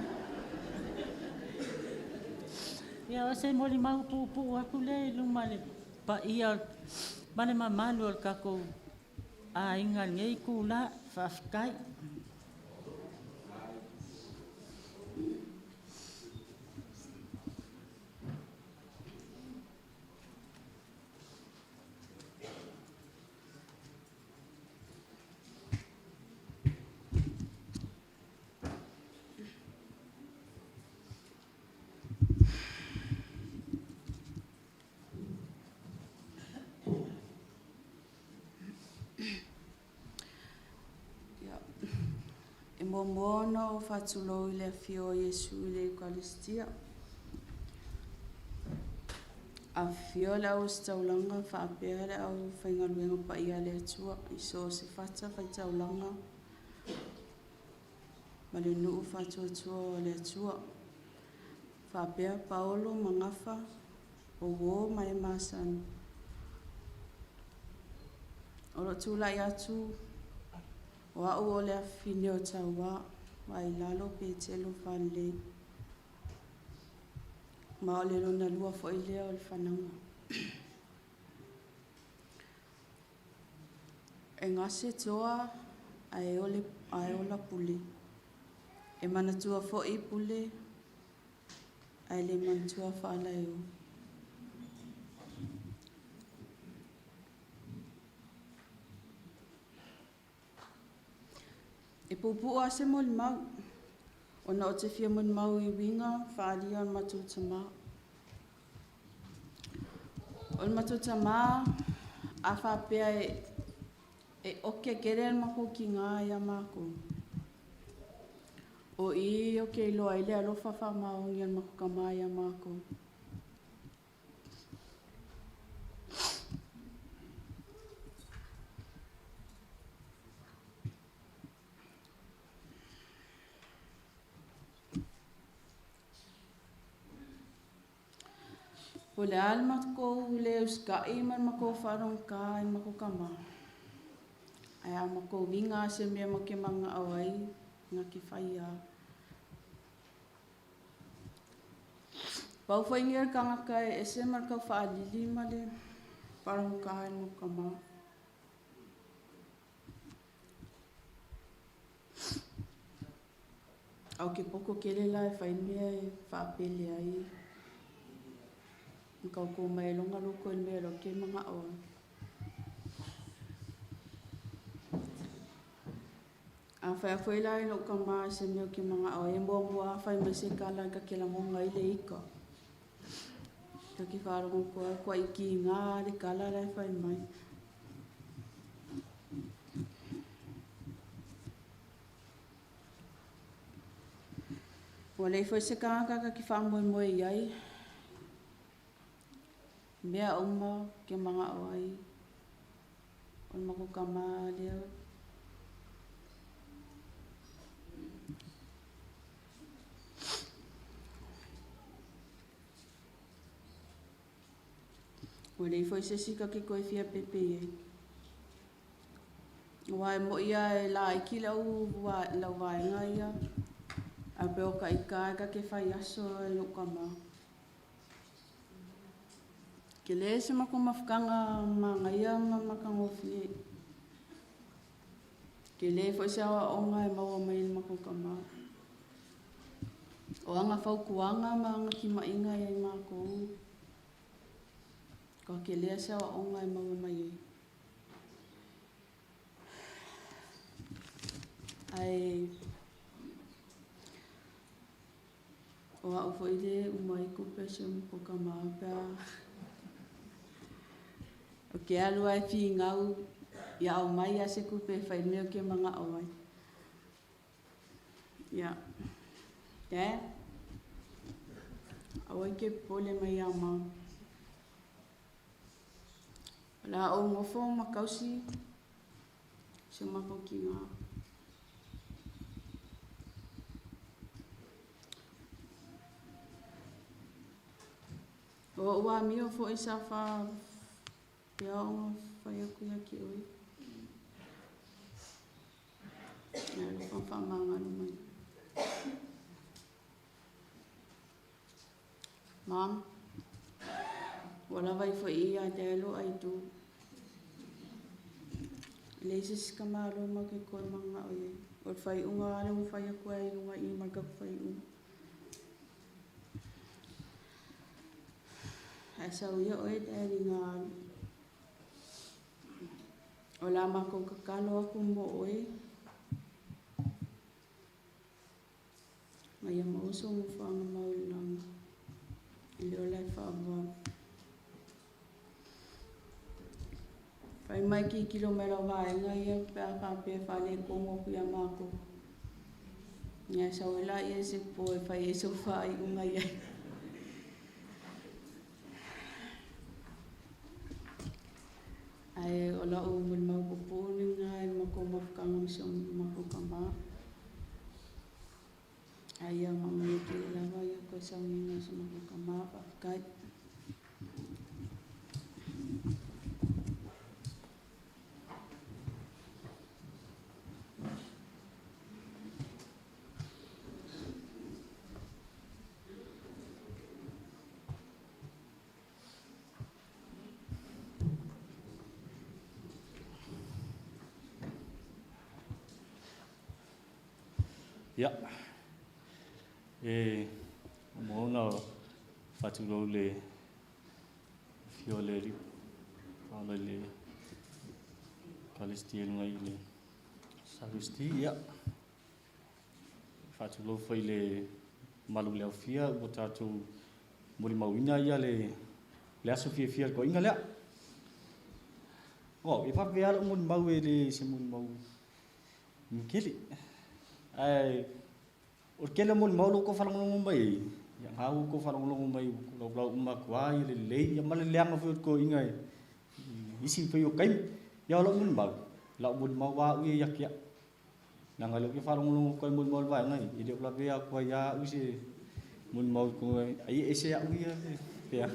Ia o se molimau puupuu atu lea i luma o le paia ma le mamalu o le tatou aiga i lenei itulā. Faafetai. Ia, e muamua ona ou faatulou i le afio o Iesu i le Eukalisitia. Afifio le au ositaulaga faapea le aufaigaluega paia a le Atua i so o se fatafaitaulaga ma le nuu faatuatua o le Atua. Faapea Paolo ma Gafa, o uō ma e masani. O loo tulai atu o au o le afafine o Tauā, Vailalo Petelo Falelei. Ma o le lona lua foi lea o le fanauga. E gase toa ae ola pule. E manatua foi pule ae le manatua faalaeo. E puupuu lava se molimau, ona ou te fia molimau i uiga faaalia o le matou tama. O le matou tama, a faapea e oke tele le matou tiga ia matou, o i ou te iloa ai le alofa faamaoni o le matou tama ia matou. Po o le a le matou le usitai ma le matou faalogogata i le matou tama, ae a matou uiga lava i se mea matou te mananao ai, na te fai lava. Pau foi lenei o le tagata e ese ma le taufaalili ma le faalogogata i le matou tama. Ae ou te poto tele la e fai mea e faapele ai ma tautō mai ai lona loto i le mea o lea ou te manao ai. A fai atu foi la i lou tama i se mea ou te manao ai, e muamua lava fai mai se tala ta te lagona ai le ita. Ta te faalogo atu lava, matuai kiga lava le tala la e fai mai. Ua leai foi se tagata ta te faamoemoe i ai, mea uma ou te manao ai, o le matou tama lea. Ua leai foi se isi ta te toe fia pepe i ai. Aua e moi lava e laiti lau vaega ia, ae pei o ta ita ta te fai aso i lou tama. Tele se matou mafutaga manaia ma matagofie. Tele foi se aoaoga e maua mai i le matou tama. O aga fautuaga ma aga timaiga ia i matou, kua tele se aoaoga e maua mai ai. Ae o au foi le uma ai tupe a si o matou tama pe a ou te alu lava e finau ia aumai lava se tupe e fai ai le mea ou te manao ai. Ia. Dad, aua e te popole mai ia Mom. O le a ou nofo ma tausi si o matou tina. O ou amio foi sa faapea ona fai atu ia te oe. Ia alofa ma faamagalo mai. Mom, ua lava ifo i i ia te alu ai tu. E leai se isi tamālo ma ke toe mananao i ai. O le faaiuga lava lea ua fai atu ai i luga i i ma le tatou faaiuga. Ae sau ia oe Daddy na alu. O le a matou tatalo atu mo oe. Ma ia maua sou nofoaga mau i le lagi, i le ola e faavavau. Fai mai tilotilo mai lau vaega ia pe a faapea e faaletonu atu ia matou. Ia sau ai laia i se po e fai ai sou faaiuga i ai. Ae o lau molimau puupuu lena i le matou mafutaga ma si o matou tama. Ae ia manuia tele lava ia toe sauniga o si o matou tama. Faafetai. Ia, e muamua ona faatulou le afio o le Alii Paula i le Ekalesia i luga i le Sacristy. Ia, faatulou foi i le mamalu o le aufia ua tatou molimauina ia le, le aso fiafia o le toeaina lea. Oh, e faapea lou molimau e le se molimau Mikeli. Ae o le tele o molimau o lo o tou faalogologo mai ai, ia na ua tou faalogologo mai laulau uma atu lava ia lelei ia ma le leaga foi o le toeaina i isi foi o taimi. Ia o lou molimau, lau molimau lava au ia ia te au. Leaga o lea ou te faalogologo atu ai i molimau o le vaega ia, e le o lavea atu ai lava au i se molimau ai e ese au ia pea.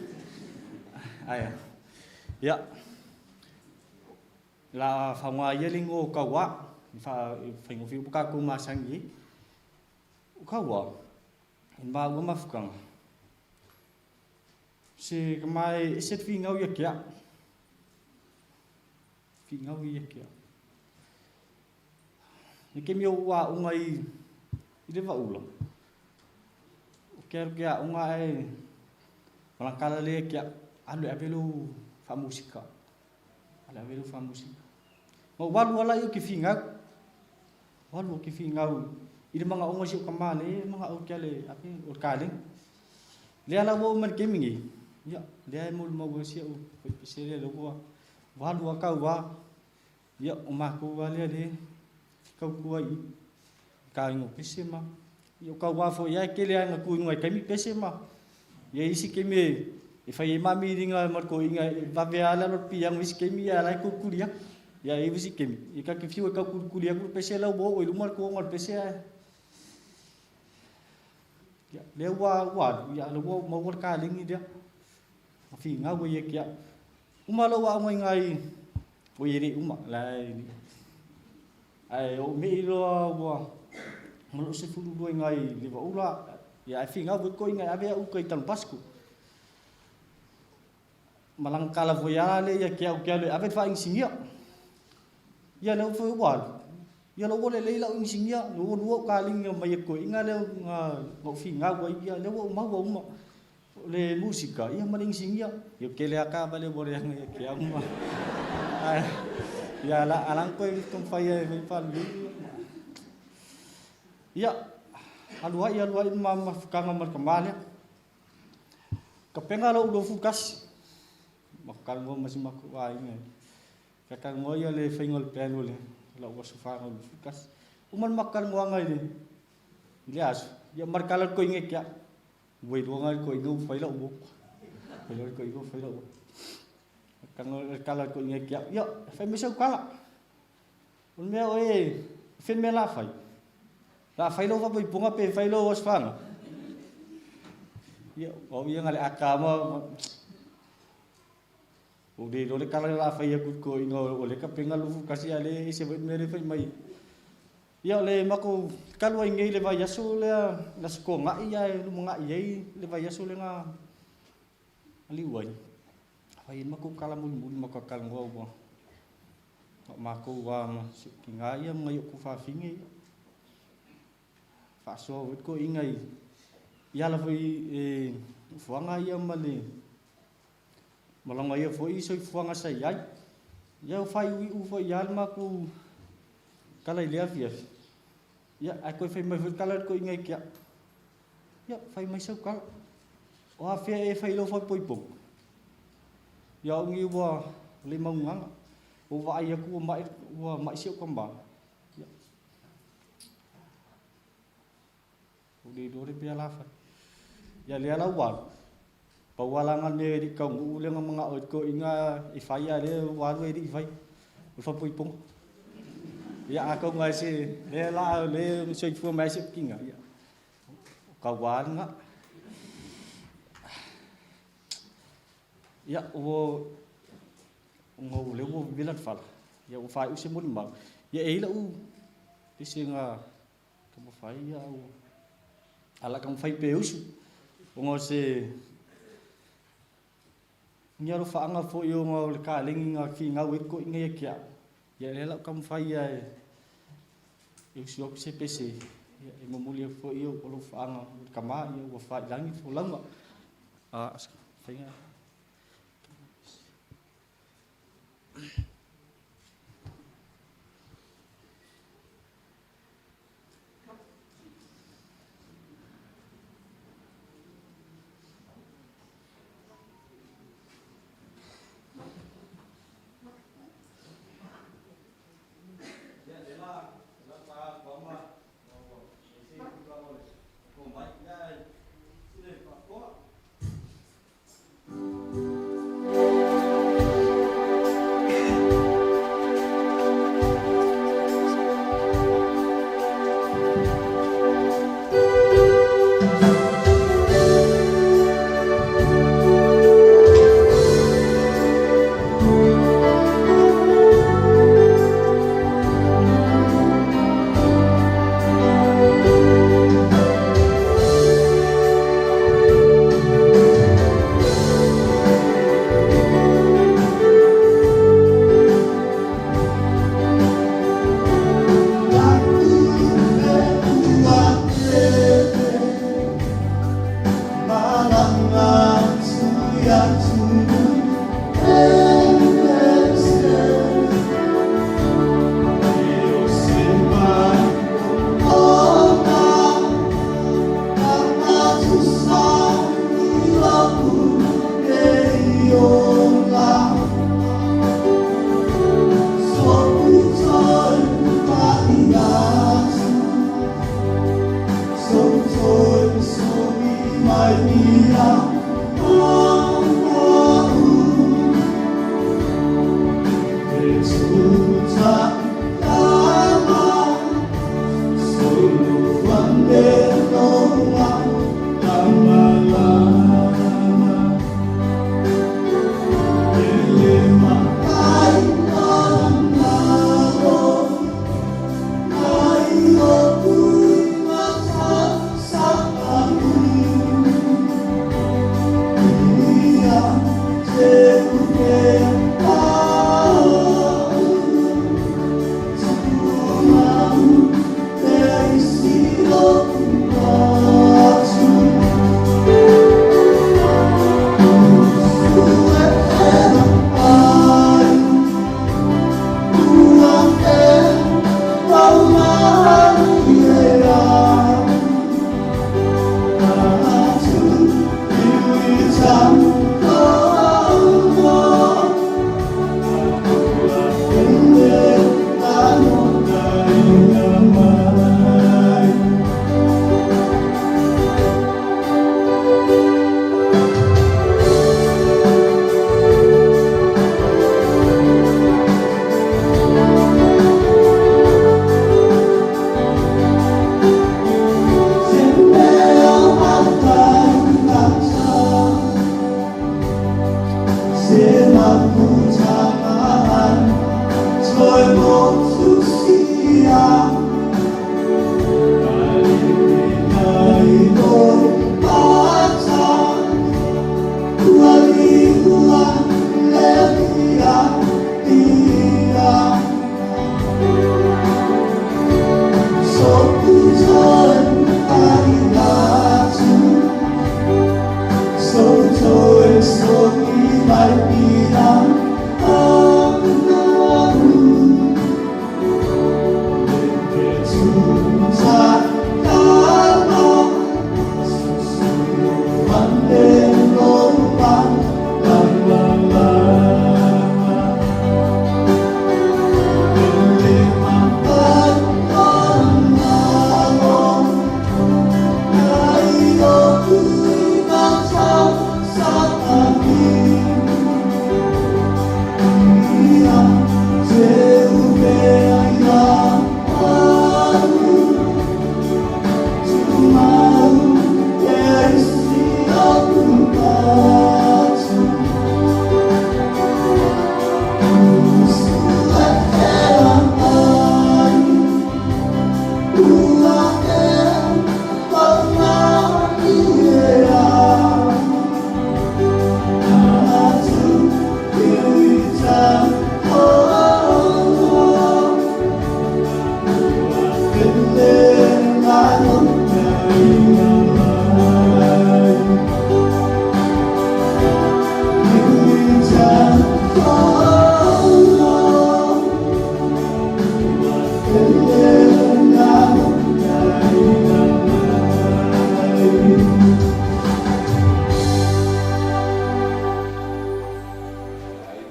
Ae ia La faaaoga ia le igoa o Kauā, e faigofie uma tatou masani ai. O Kauā, e maua mafutaga, se tama e ese le finau ia te au. Finau ia te au. Le taimi o ou aoga i, i le Vaula, o ke alu ke aoga ae malakala le ke au, alu e ave lou faamusika. Ale ave lou faamusika. Ma ou alu ala i o ke finau. Ou alu o ke finau i le manaoga o si ou tama le manao ke ale ave o le kalena. Lea la ua oo mai le taimi nei, ia, lea e molimau ai si au faipese lea lea ua alu a tau a, ia, o matou lava lea lea e tautua i ka aiga o pese ma, ia, o tau a foi lava e tele lava ina tu i luga i taimi pese ma, ia, isi taimi e fai ai ma miliga ma le toeaina e vave lava le alu o le piano isi taimi ia la e kulikuli atu. Ia, e i ai isi taimi, ia ta te fiu e tau kulikuli atu le pese la ua oo i luma le toga o le pese ae, ia, lea ua ua alu, ia, lea ua maua le kalegi lea. Ma finau ai ia te au. Uma lou aoga i nai, oi e le i uma, la e le. Ae ou mei loa ua ma lou 12 i nai Livaula, ia ae finau foi koina e ave au uka i Tanupasco. Malaga kala foi a le ia ke au ke alu e ave le faainisinia. Ia lea foi ua alu. Ia lou ua lelei lau inisinia, lou ua lua ou kalegi mai e koina lea na ou finau ai, ia lea ua ou maua uma. O le musika, ia ma le inisinia. Ia tele lava taavale ua leaga ia te au ma. Ae, ia ala, ala na toe taumafai ai e fai faalelei. Ia, alu ai, alu ai ma mafutaga ma le tama lea. Kapega lou 21. Matou talanoa ma si matou aiga. Ka talanoa ia le faiga o le piano le lau aso fanau 21. Uma le matou talanoaga i le I le aso, ia ma le kala le koiga i ke a'u, ua iloa le koiga ua fai la'u uo. Ua iloa le koiga ua fai la'u uo. Le kala le koiga i ke a'u, ia, fai mai sau kala. O le mea oe, e fea le mea la fai? La fai lou faapoipoga pe fai lou aso fanau? Ia, o au ia na le aka ma ua ou le iloa le kala le la fai aku i le toeaina o lea e tapena le 21 a o lea e ese foi le mea lea e fai mai. Ia o le matou talu ai nei i le vaiaso lea, le Aso Toonai ae lumanai ai le vaiaso lea na liu ai, fai ai le matou tala mulimuli matou talanoa ua na o matou lava ma si ou tina ia ma nai ou tuafafine ia. Faasoa foi le toeaina i ala foi i nofoaga ia ma le ma lona ia foi soifuaga sa i ai. Ia ua faaiuiu foi lava le matou tala i lea afiafi, ia ae toe fai mai foi le tala a le toeaina ia te au, ia fai mai sau tala, o afea ea e fai ai lau faaipoipoga? Ia au nei ua le maugaga, ua ou vaai atu ua mai, ua mai si au tama, ia ua le iloa le mea la fai. Ia lea la ua alu, pau lava la na mea e le i taunuu lea na manao ai le toeaina e fai a o lea ua alu e le i faia, o le faaipoipoga. Ia atonu lava se lea la lea e soifua mai lava si ou tina, ia o tauā lena. Ia ua ona o lea ua vevela le fala, ia ua faaiu se molimau. Ia e i ai lau pese na taumafai ia au a la taumafai pe usu ona o se ni alofaaga foi ona o le kalegi na finau ai le toeaina ia te au. Ia lea la ou taumafai lava e usu atu se pese ia e momoli atu foi ou alofaaga i le tama ia ua fai i lagi le folauga. A faiga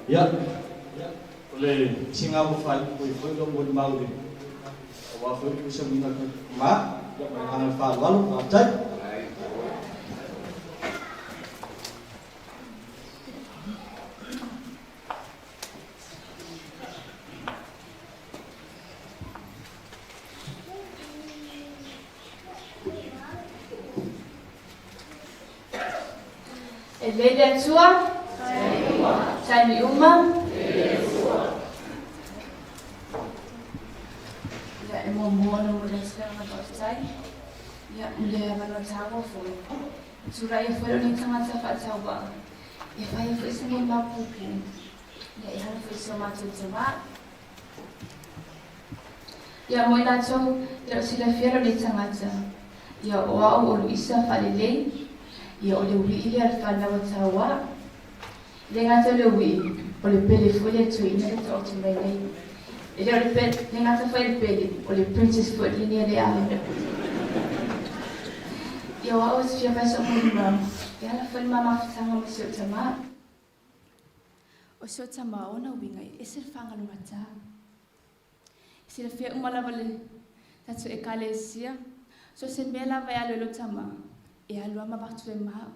Ia, o le siga ua faaipoipo foi lou molimau i le aua foi le tuusauina o le ma, ia ma le agaga o le faaaloalo. Faafetai. E lelei le Atua? Taimi uma? Ia, e muamua ona momoli atu le agaga faafetai, ia, mo le avanoa taua foi. E tulai ai foi lou nei tagata faatauvaa e fai ai foi se molimau puupuu, ia, e ala foi i si o matou tama. Ia, mo i latou e le o silafia lou nei tagata, ia, o au o Luisa Faalelei, ia, o le ui'i lea o le fanau a Tauā. E le gata o le ui'i, o le pele foi lea e toeaina le taoto mai nei. E le o le pele, le gata foi le pele, o le princess foi lenei a le aiga. Ia, o au e te fia fai sa'u molimau, e ala foi le ma mafutaga ma si ou tamā. O si ou tama ona uiga e ese le fagalugata. E silafia uma lava le tatou Ekalesia, so se mea lava e alu ai lou tama, e alu lava ma avatu e ma au.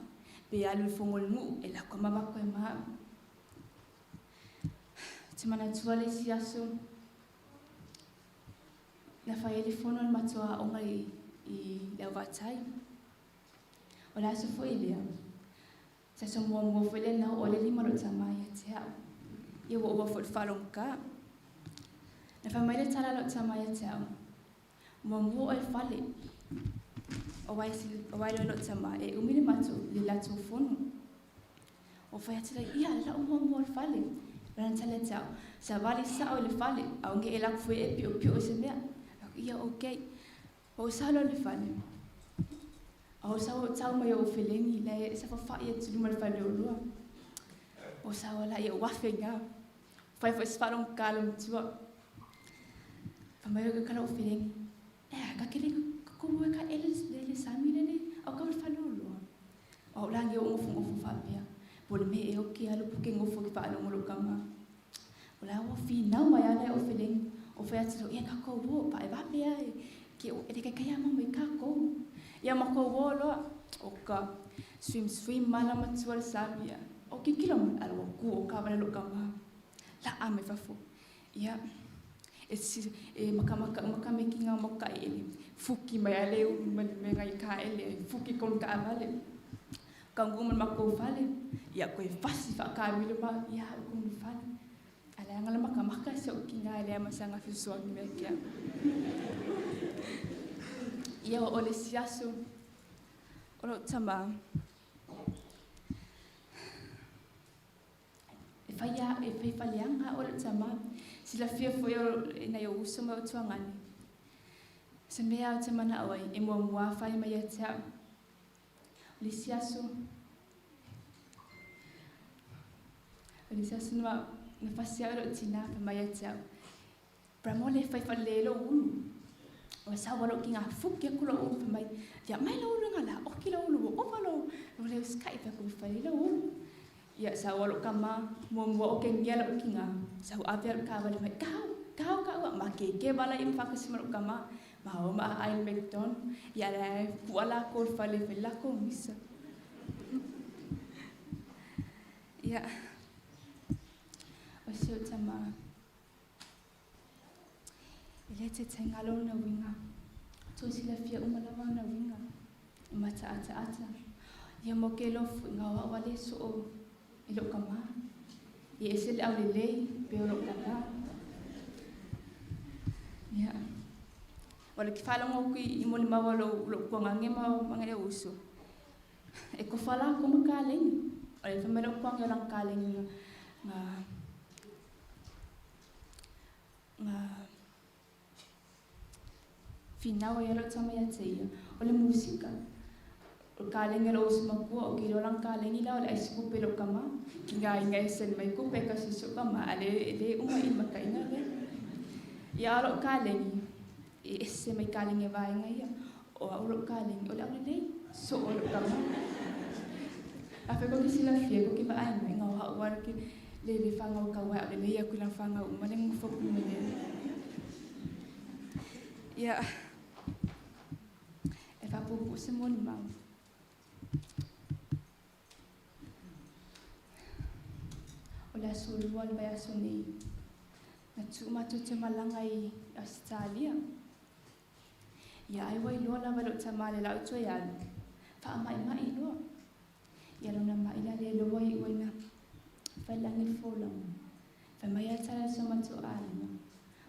Pe alu i le fono o le nuu, e lako ma avatu e ma au. Ou te manatua le isi aso, na fai ai le fono a le matou aoga i le Auvatai. O le aso foi lea, Se aso muamua foi lea na oo ai le lima o lou tama ia te au. Ia ua ova foi le faalogogā. Na fai mai le tala a lou tama ia te au, Muamua oe i le fale. O ai o ai loa lou tama e umi le matou le latou fono. Ua fai atu lea, ia, le lau muamua i le fale. Lana tala ia te au, Savali sao i le fale, aonge e laku foi e piopio i se mea. Ia, okay. Ua ou sau loa i le fale, a ua sau tau mai ou felegi la e safafa'i atu i luma o le faleoloa. Ua ou sau la ia ou afe iga. Fai foi se faalogogā lou matua. Fai mai ka lou felegi, Ea, ka kele ka kou e ka ele le le sami le le au ka le faleoloa. O au la nge o ngofo ngofo faapea. Po o le mea ea o ke alu po ke ngofo ke faalogo lou kama. O la ua finau mai a lea o felegi. O fai atu ia kakou o, paʻevape a e ke o ele kaikai a mau mai kakou. Ia makou o loa, o ka swim swim ma la matua le sami ia. O kikilo mai, ala ua ku o ka wale lou kama. Laʻa mai fafo. Ia, e, e makamaka uma ka mekinga o ka ele. Fuki mai a le ulu ma le mea ngai ka ele, fuki konu ka avale. Taunuu ma le matou fale, ia toe fasi faakamilo ma ia au tonu i le fale. Ae leaga le matamata si ou tina e leai ma sana fesoasoani mea ke au. Ia o le isi aso o lou tamā e fai a e fai faleaga au e lou tamā. Silafia foi e nai ou uso ma ou tuagane se mea ou te manao ai e muamua fai mai ia te au. O le isi aso, o le isi aso na, na fasi au e lou tinā fai mai ia te au, Bramo le fai faalelei ai lou ulu. Ua sau lou kiga fuki aku lou ulu fai mai, ia mai lou ulu nga la oki lou ulu ua ova lou lou leo sky fai aku fai lou ulu. Ia sau lou kama muamua o kengia lou kiga sau ave au i le taavale mai kau kau kau ma keke vala i ma faatasi ma lou kama ma o ma aai i le McDonald ia la e pu'a lakou i le fale e fai le lakou misa. Ia o si ou tamā e le taitaiga lona uiga tou silafia uma lava ona uiga e mataataata ia mo ke lofu i ngā o ale so'o i lou kamā ia ese le aulelei pe o lou kamā ia o le faalogo atu i molimau a lou lou tuagage ma ma nai ou uso e tofa lakou ma kalegi o le fai mai lou tuage o lana kalegi na na na finau ai lou tama ia te ia o le musika o le kalegi a lou uso matua ou te iloa lana kalegi la o le aisikupe i lou kama kiga iga e send mai kupe e tasi i si ou kama a le le uma i makaiga lea. Ia a o lou kalegi e ese mai kalegi a vaega ia o au lou kalegi o le aulelei soo lou kama. Afai kou te silafia kou te vaai mai ga o a'u a le le le fagau tauae aulelei aku i lana fagau uma le nonofo aku ma le ia e faapuupuu se molimau. O le aso lua o le vaiaso nei, na tuu matou te malaga i Ausetalia. Ia ai ua iloa lava e lou tama le lau toe alu, faama'ima'i loa. Ia lona ma'i la le loa iu ai na fai lagi le folauga. Fai mai a tala le matou aiga,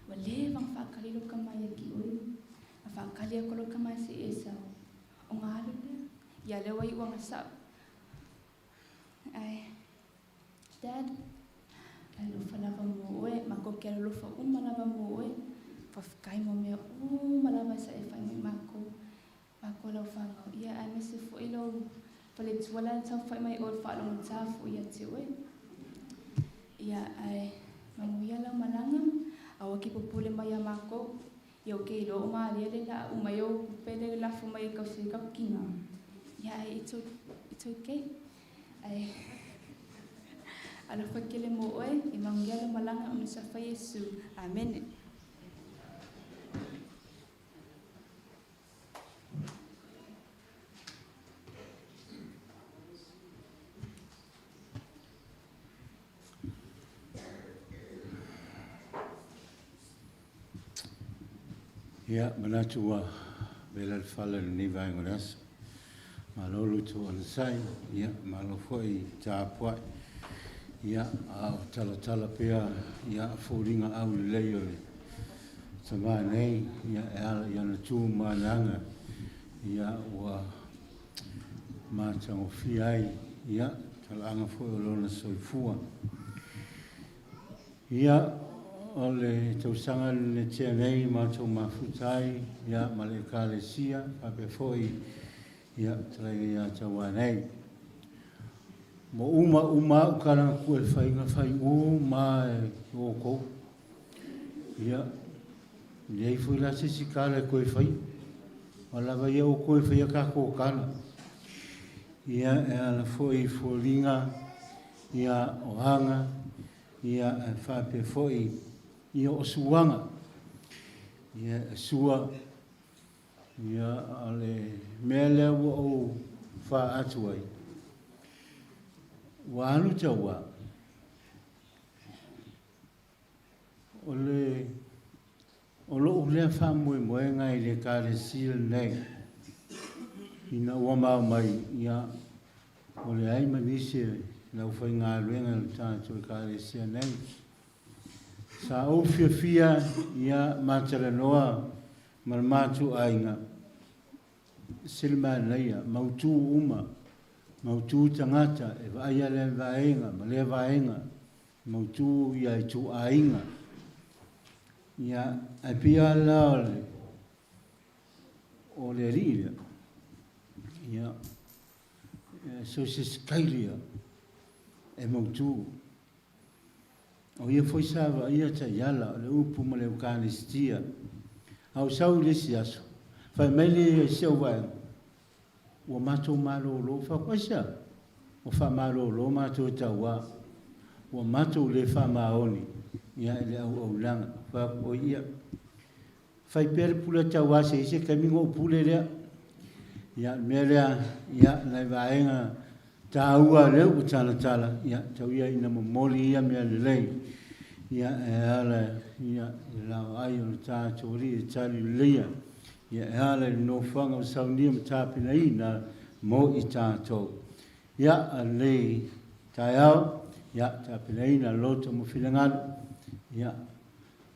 ua leva ona faakali lou tama ia te oe. Na faakali aku lou tama seia e sau. Ona alu lea. Ia lea ua iu ona sa'o. Ae, Dad, e alofa lava mo oe, matou te alolofa uma lava mo oe. Faafetai mo mea uma lava sa e fai mai makou, makou lau fanau. Ia aemaise foi lou faletua la na taumafai mai oe i le faalogotā foi ia te oe. Ia, ae manuia lau malaga, aua ke popole mai iā makou. Ia ou te iloa o malie le laau mai ou kupe le lafo mai e tausi ai kaku kina. Ia ae it's it's okay. Ae alofa tele mo oe, e manuia lou malaga ona sa fai Iesu. Amene. Ia, manatu ua vela le fala i lenei vaega o le aso. Malo lo outou onosai, ia, malo foi tapuai. Ia, a o talatala pea, ia, foliga aulelei o le tamā nei, ia, e ala i ana tu ma ana aga, ia, ua matagofie ai, ia, talaaga foi o lona soifua. Ia, o le tausaga na tea nei matou mafuta ai, ia, ma le Ekalesia, faapea foi, ia, talaiga ia Tauanei. Mo uma uma au kalaga kua e fai na fai uma e outou. Ia, leai foi la se isi kala e koe fai. Ua lava ia outou e faia kakou kala. Ia, e ala foi i foliga, ia, o aga, Ia, e faapea foi, ia o suaga. Ia, e sua, ia, o le mea lea ua ou faa atu ai, ua alu tauā, o le, o lo'u lea faamoemoega i le Ekalesia lenei, ina ua mao mai, ia, Ua leai ma nisi o le aufaigaluega i le tatou Ekalesia nei. Sa ou fiafia ia ma talanoa ma le matou aiga, se le manaia, mautu uma, mautu tagata e vaaia lea vaega ma lea vaega, mautu ia ituaiga. Ia, ae pei lava la o le o le alii lea, ia, so se isi kailia e mautu. O ia foi sa vaaia taiala o le upu ma le Eukanistia. A ou sau i le isi aso, fai mai le si au vaega, ua matou malolo. Ou fai atu, aisea? Ua faamalolo matou e tauā, ua matou le faamaoni ia i le auaunaga. Ou fai atu, oi ia, fai pea le pule tauā se i se taimi ona ou pule lea. Ia, o le mea lea, ia, nai vaega taua lea ua talatala, ia, tau ia ina momoli ia mea lelei, ia, e ala, ia, i le laoai o le tatou Alii e tali leleia, ia, e ala i le nofoaga o saunia ma tapenaina mo i tatou. Ia, a lenei taeao, ia, tapenaina loto ma finagalo, ia,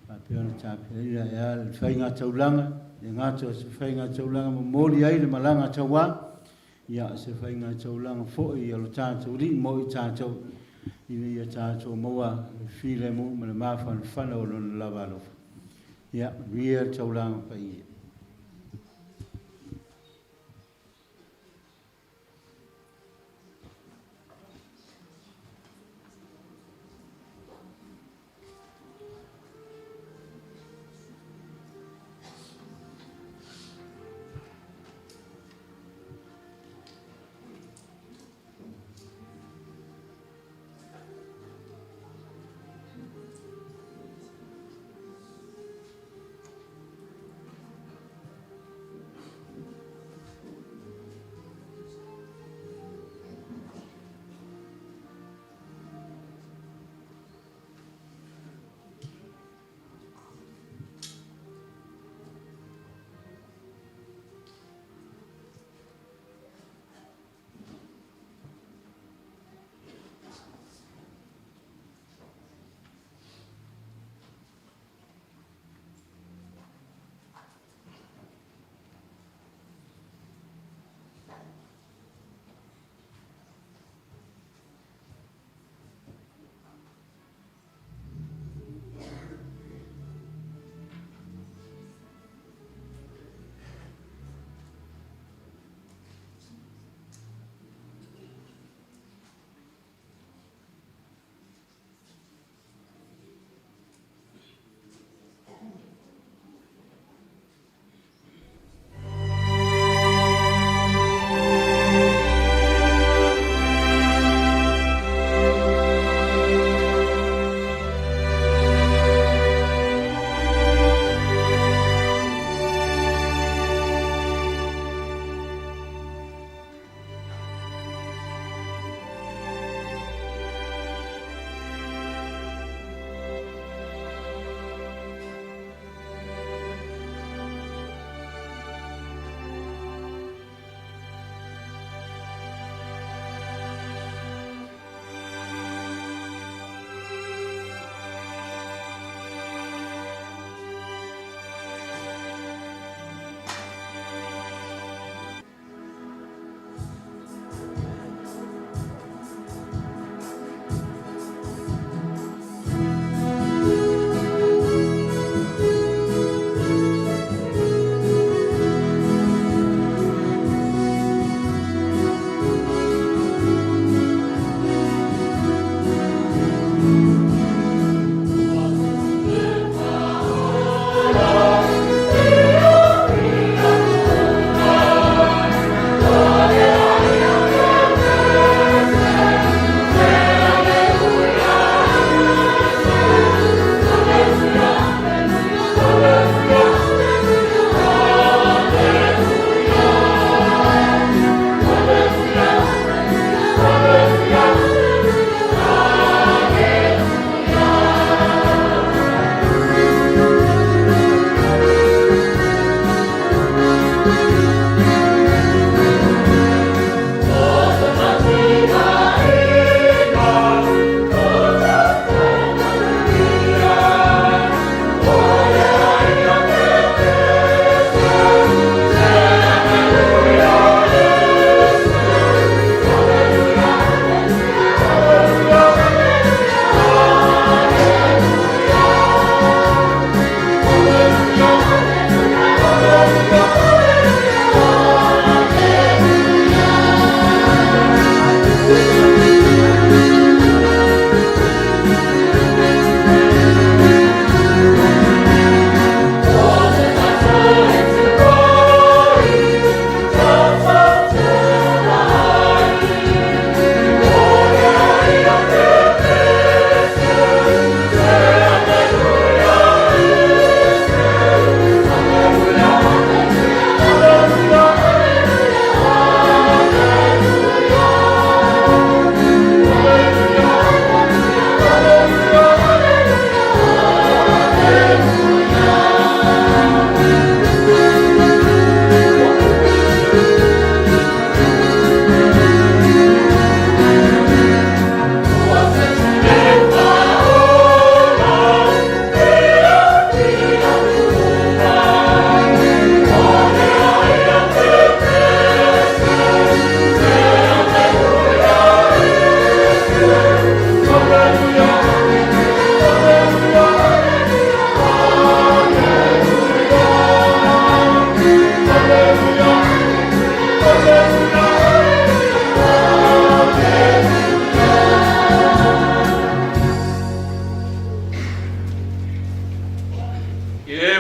faapea ona tapenaina e ala i le faiga taulaga, le gata o se faiga taulaga momoli ai le malaga tauā, ia, o se faiga taulaga foi o lo tatou Alii mo i tatou, ina ia tatou maua le filemu ma le mafanafana o lona lava alofa. Ia, manuia le taulaga paia.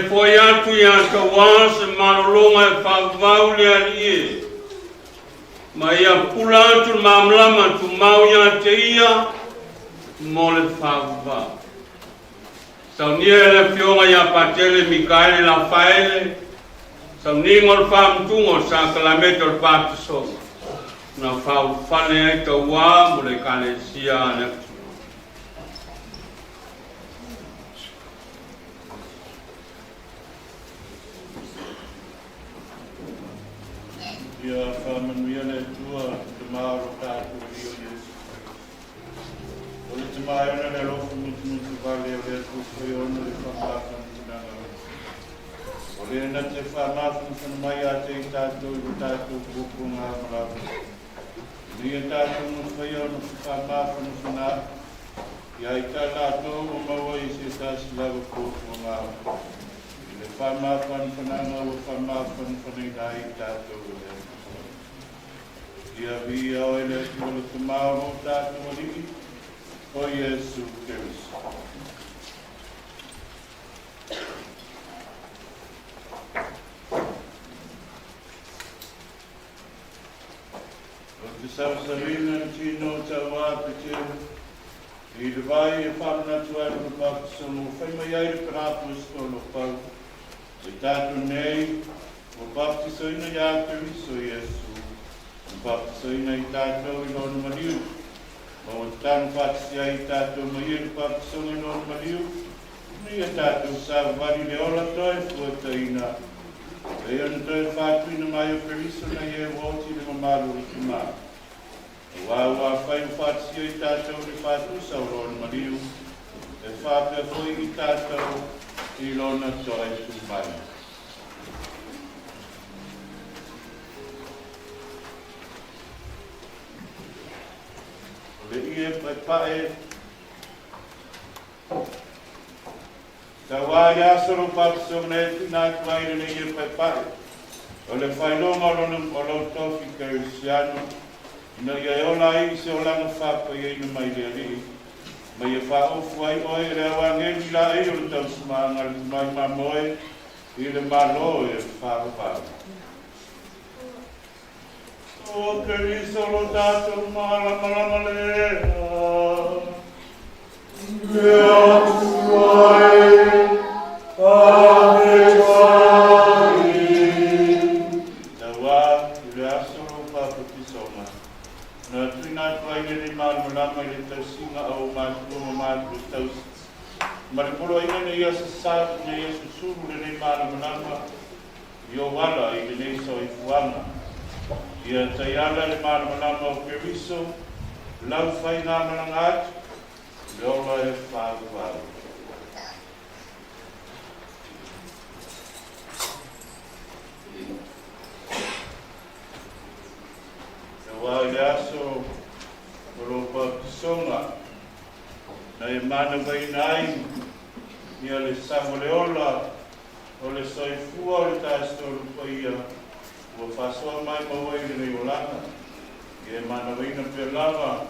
foi atu iā Tauā se malologa e faavavau le Alii e, ma ia pula atu le malamalama tumau iā te ia mo le faavavau. Saunia e le Afioga ia Patele Mikaele Lafaele, sauniga o le faamatuga o Sakalameta o le Baptisoga, na faaulufale ai Tauā mo le Ekalesia a le atunuu. Ia faamanuia le Atua i le ma o lo tatou Alii o Iesu Keriso. O le Tama e ona le alofa musumusu vale o le Atua foi e ona le faamafanafanaga alofa. O lea na te faamafanafana mai ia te i tatou i lo tatou puapuaga ma lava. Ina ia tatou mafaia ona faamafanafana ia i ta latou o maua i se tasi lava puapuaga i le faamafanafanaga ua faamafanafanaina ai i tatou e le Atua. Ia viia oe le Atua le Tama o lo tatou Alii, o Iesu Keriso. O te sausauina le tino o Tauā Peteru i le vai e faamanatu ai lona baptisomo ua fai mai ai le Perapoestolo Paulo, E tatou nei ua baptisoina iā Keriso Iesu, na baptisoina i tatou i lona maliu, ma ua tatanu faatasi ai i tatou ma ia i le baptisoga i lona maliu, ina ia tatou savavali i le ola toe fuataina, e pei ona toe faatuina mai o Keriso nai e ua oti i le mamalu o le Tama. Aua ua afai ua faatasia i tatou i le faatusa o lona maliu, e faapea foi i tatou i lona toe tu mai. O le ie paepae Tauā i aso lou baptisoga e tuuina atu ai lenei ie paepae, o le faailoga o lona o lou tofi kerisiano, ina ia e ola ai i se olaga faapaiaina mai le Alii, ma ia faaofu ai oe e le au agelu i laei o le tausimaaga a le Tomai Mamoe i le Malo e faavavau. O Keriso lo tatou malamalama lea. Le Atua e ave mai. Tauā i le aso o lou papatisoga, na tuuina atu ai lenei malamalama i le tausiga a ou matua ma matua tausi, ma le poloaiga ina ia susulu lenei malamalama i ou ala i lenei soifuaga. Ia taiala le malamalama o Keriso, lau faigamalaga atu, le ola e faavavau. Aua i le aso o lou baptisoga, na e manavaina ai ia le sago le ola O le soifua o le Taesitolu Paia ua faasoa mai maua i lenei olaga, ia e manavaina pea lava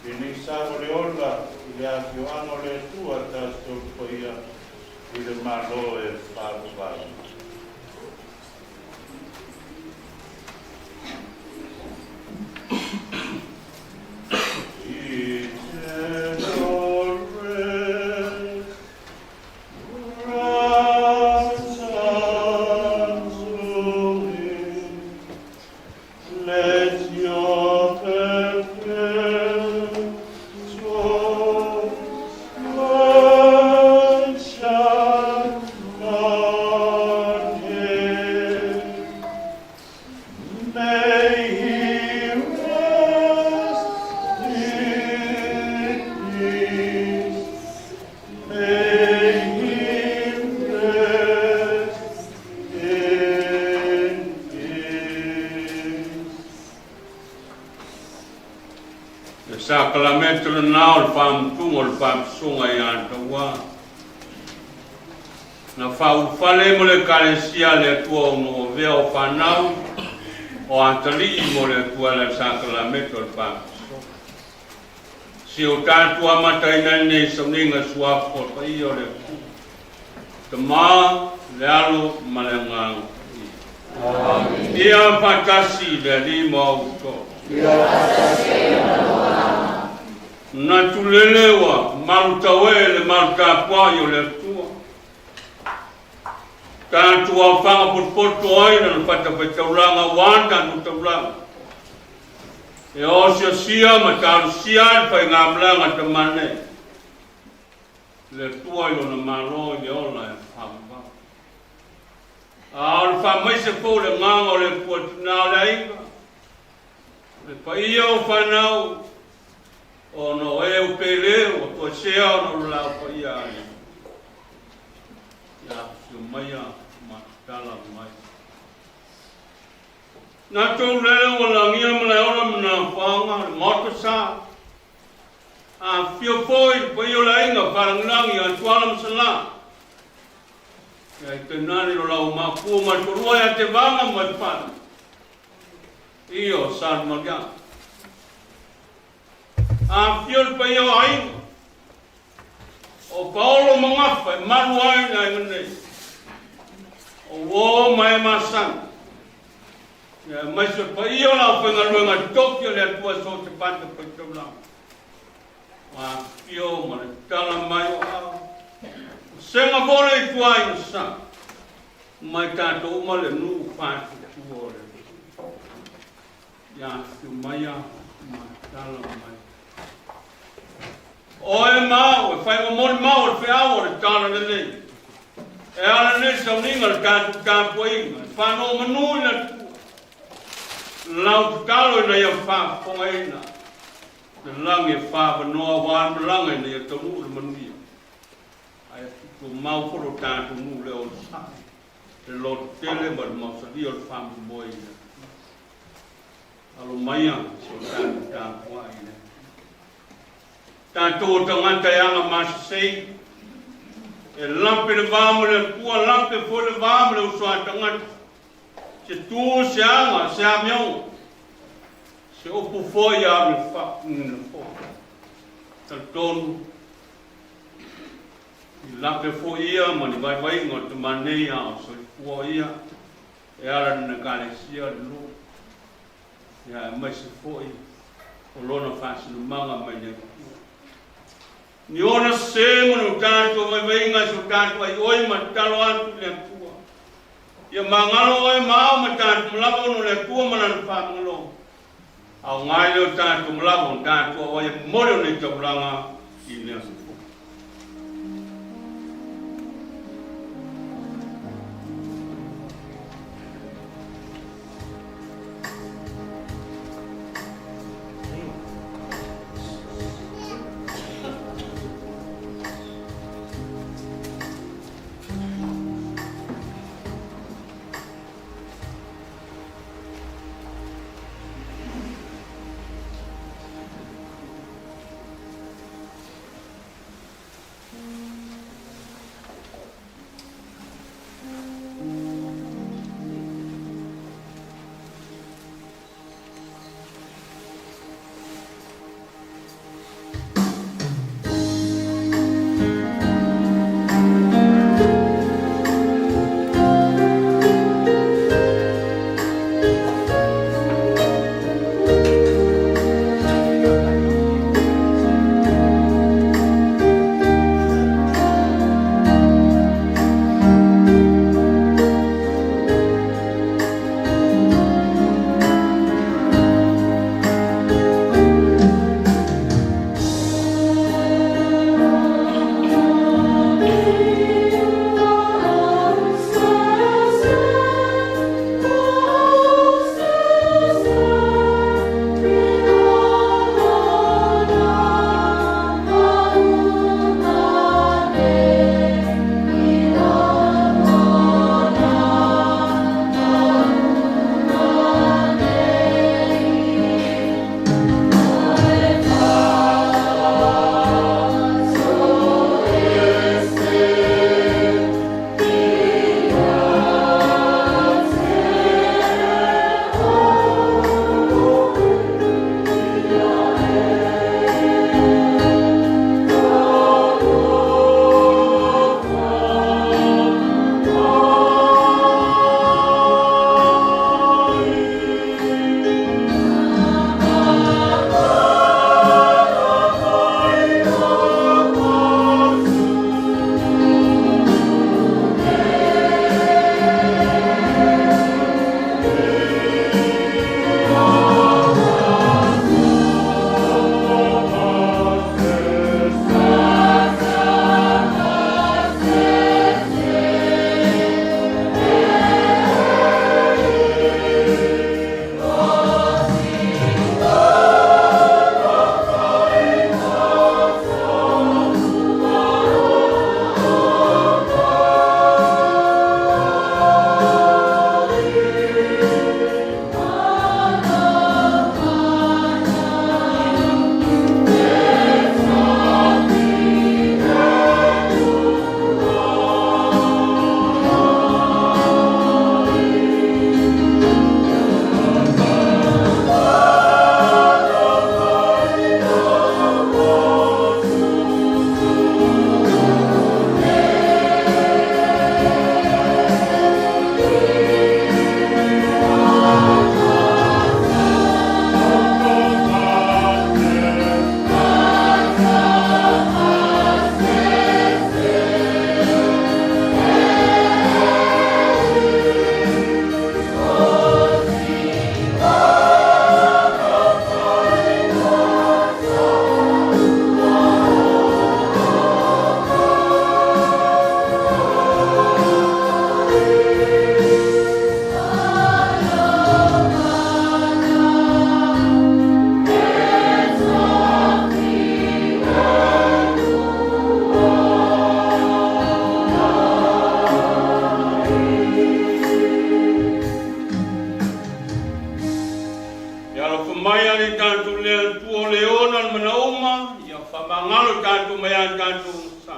lenei sa o le ola i le afioaga o le Atua Taesitolu Paia i le Malo e faavavau. Eternal rest. Let your perpetual light shine on him. May he rest in peace. May he rest in peace. Le sakalamento lenā o le faamatuga o le faapisuga ia Tauā. Na faaulufale mo le Ekalesia a le Atua o Novea o fanau o atalii mo le Atua le sakalamento o le faapisuga. Si o tatou amataina ai lenei sauniga suafa o le paia o le Atua, Tama, Le Alo ma le Agaga Paia. Ia faatasi le Alii ma outou. Ia faatasi ai ma lou agaga. Manatu lele ua malutaue le malu tapuai o le Atua. Tatou aofaga potopoto ai lana fatafaitaulaga aua le tatou taulaga. E osiasia ma talosia ai le faigamalaga a Tamanei. Le Atua i Lona Malo i le ola e faavavau. A o le faamaise foi o le agaga o le Atua Tina o le aiga, le paia o fanau, ona o e o pele ua toesea ona o le laau paia a le Ia afifio maia ma tatala mai. Na tou lele ua lagia malaeola ma nafoaga le Maota sa. Afifio foi le paia o le aiga faalagilagi ia Tuala ma Salā. Ia i tainane lo lau mafua ma le toalua ia Tevaga ma Lepale. Ia o Salumaliaga. Afifio le paia o aiga o Paolo ma Gafa e malu ai le aiga nei. O uo ma e masani. Ia aemaise o le paia o le aufaigaluega tofi a le Atua i so o se fatafaitaulaga. Ua afifio ma le tala mai o ao. O sega vole i tua i sa. Mai tatou uma le nuu fatutua o le Atua. Ia afifio maia ma tala mai. Oe mau e fai momoli mau o le feau o le tala lelei. E ala nei sauniga le tatou tapuaiga, e whano manu i le Atua. Lau tatalo ina ia faafofogaina le lagi e whaavanoa aua le malaga ina ia taunuu le manuia. Ae tumau foi lo tatou nuu le onosai, le lototele ma le mausali o le faamoemoe i le Atua. Alo maia si o tatou tapuai i le Atua. Tatou o tagata e aga masesei, e lape le va ma le Atua, lape foi le va ma le uso a tagata. Se tu, se aga, se amioga, se upu foi a le faapunaina foi. Talitonu, i lape foi ia ma ni vaivaiga o le tama nei a o soifua ia e ala i lana Ekalesia le nuu, ia aemaise foi o lona faasinomaga mai le Atua. Ni ona sese ma ni o tatou vaivaiga i so tatou aioi ma tatalo atu i le Atua. Ia magalo oe ma au ma tatou malava ona o le Atua ma lana faamagaloga. Aoga ai lea o tatou malava ona tatou auai e momoli o nei taulaga i le aso fou.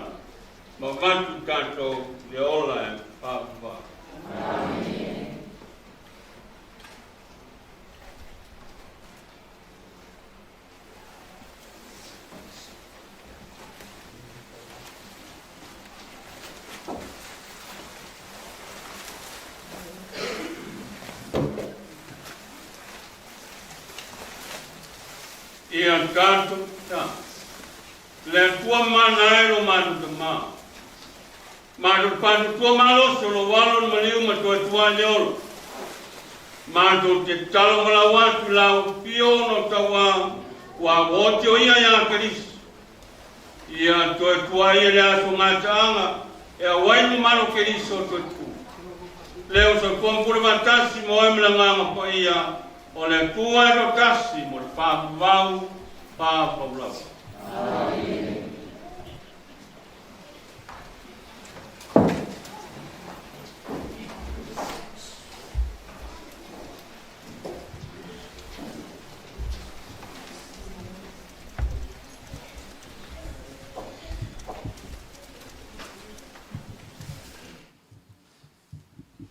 tatalo ma avatu tatou i le ola e faavavau. Ia tatou tatalo. Le Atua mana ai lo matou tamā. Matou faatutua malosi o lou alo i le maliu ma toe tua i le ola. Matou te tatalo ma lau atu i lau afio ona o tauā ua oti o ia iā Keriso. Ia toe tua ia le aso gataaga e auai le mamalu o Keriso toe tua. Leo soifua ma pule faatasi ma oe ma le Agaga Paia o le Atua e toatasi mo le faavavau faavavau lava. Amene.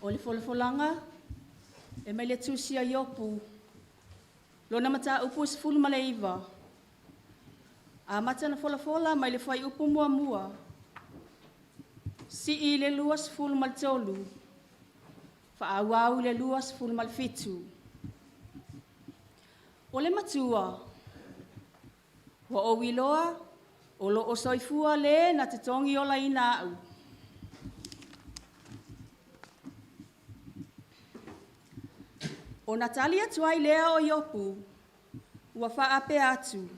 O le folafolaga e mai le Tusi a Iopu, lona mataupu e 19. Amata ona folafola mai le fuaiupu muamua, sii i le 23, faaauau i le 27. O le matua, ua ou iloa o lo o soifua le na te togiolaina au. Ona tali atu ai lea o Iopu, ua faapea atu,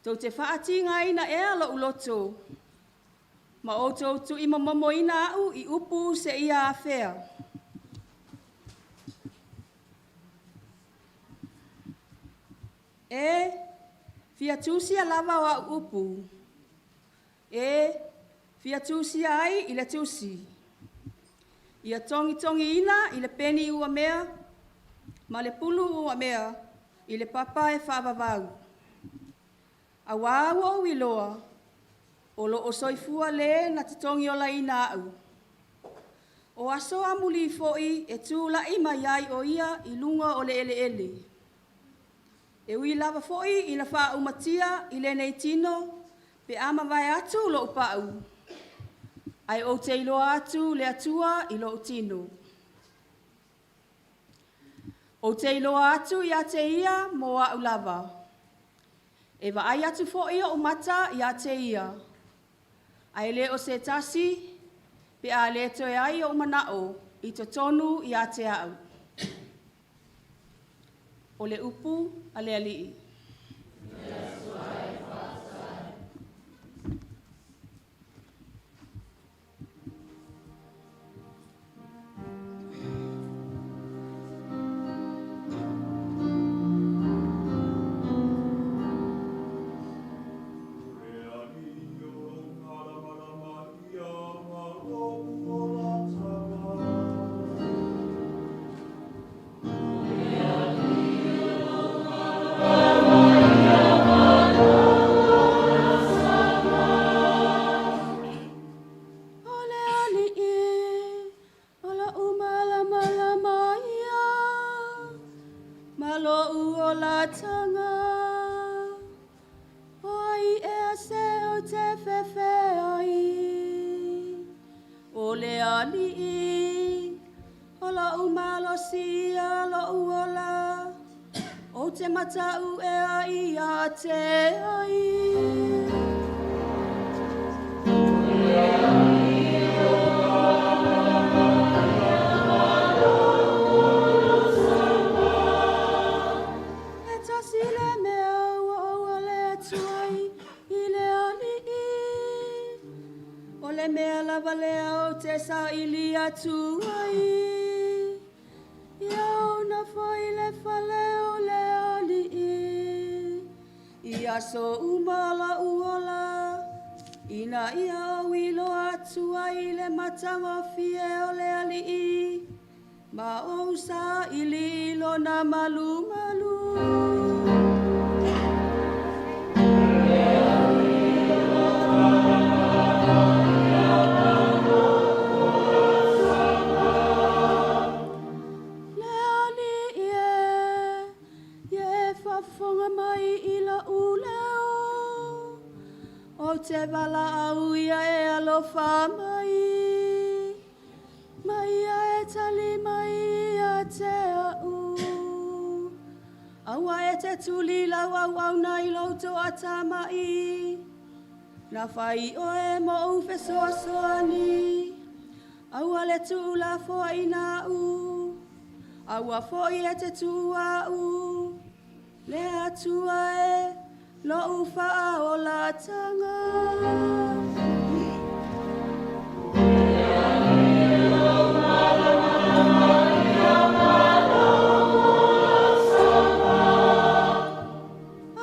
Tou te faatigaina ea lou loto, ma outou tuuimomomoina au i upu seia afea. E fia tusia lava o au upu, e fia tusia ai i le tusi, ia togitogiina i le peni uamea ma le pulu uamea i le papa e faavavau. Auā ua ou iloa, o lo o soifua le na te togiolaina au. O aso amulī foi e tula'i mai ai o ia i luga o le eleele. E ui lava foi ina faaumatia i lenei tino pe a mavae atu lo'u pa'u, ae ou te iloa atu le Atua i lo'u tino. Ou te iloa atu ia te Ia mo a'u lava. E vaai atu foi o'u mata ia te Ia, ae le o se tasi, pe a le toe ai o'u mana'o i totonu ia te a'u. O le upu a le Alii. O le Alii o lo'u malamalama ia ma lo'u olataga, o ai ea se ou te fefe ai? O le Alii o lo'u malosi ia lo'u ola, ou te mata'u ea ia te ai. E tasi le mea ua ou ale atu ai i le Alii, o le mea lava lea ou te saili atu ai, ia ou nofo i le fale o le Alii i aso uma o lo'u ola, ina ia ou iloa atu ai le matagofie o le Alii, ma ou saili i lona malumalu. Ou te valaau ia e alofa mai, ma ia e tali mai ia te a'u. Aua e te tuli lau auauna i lou toatama'i, na fai oe mo'u fesoasoani. Aua le tuulafoaiina a'u, aua foi e te tuua a'u, le Atua e, lo'u faaolataga.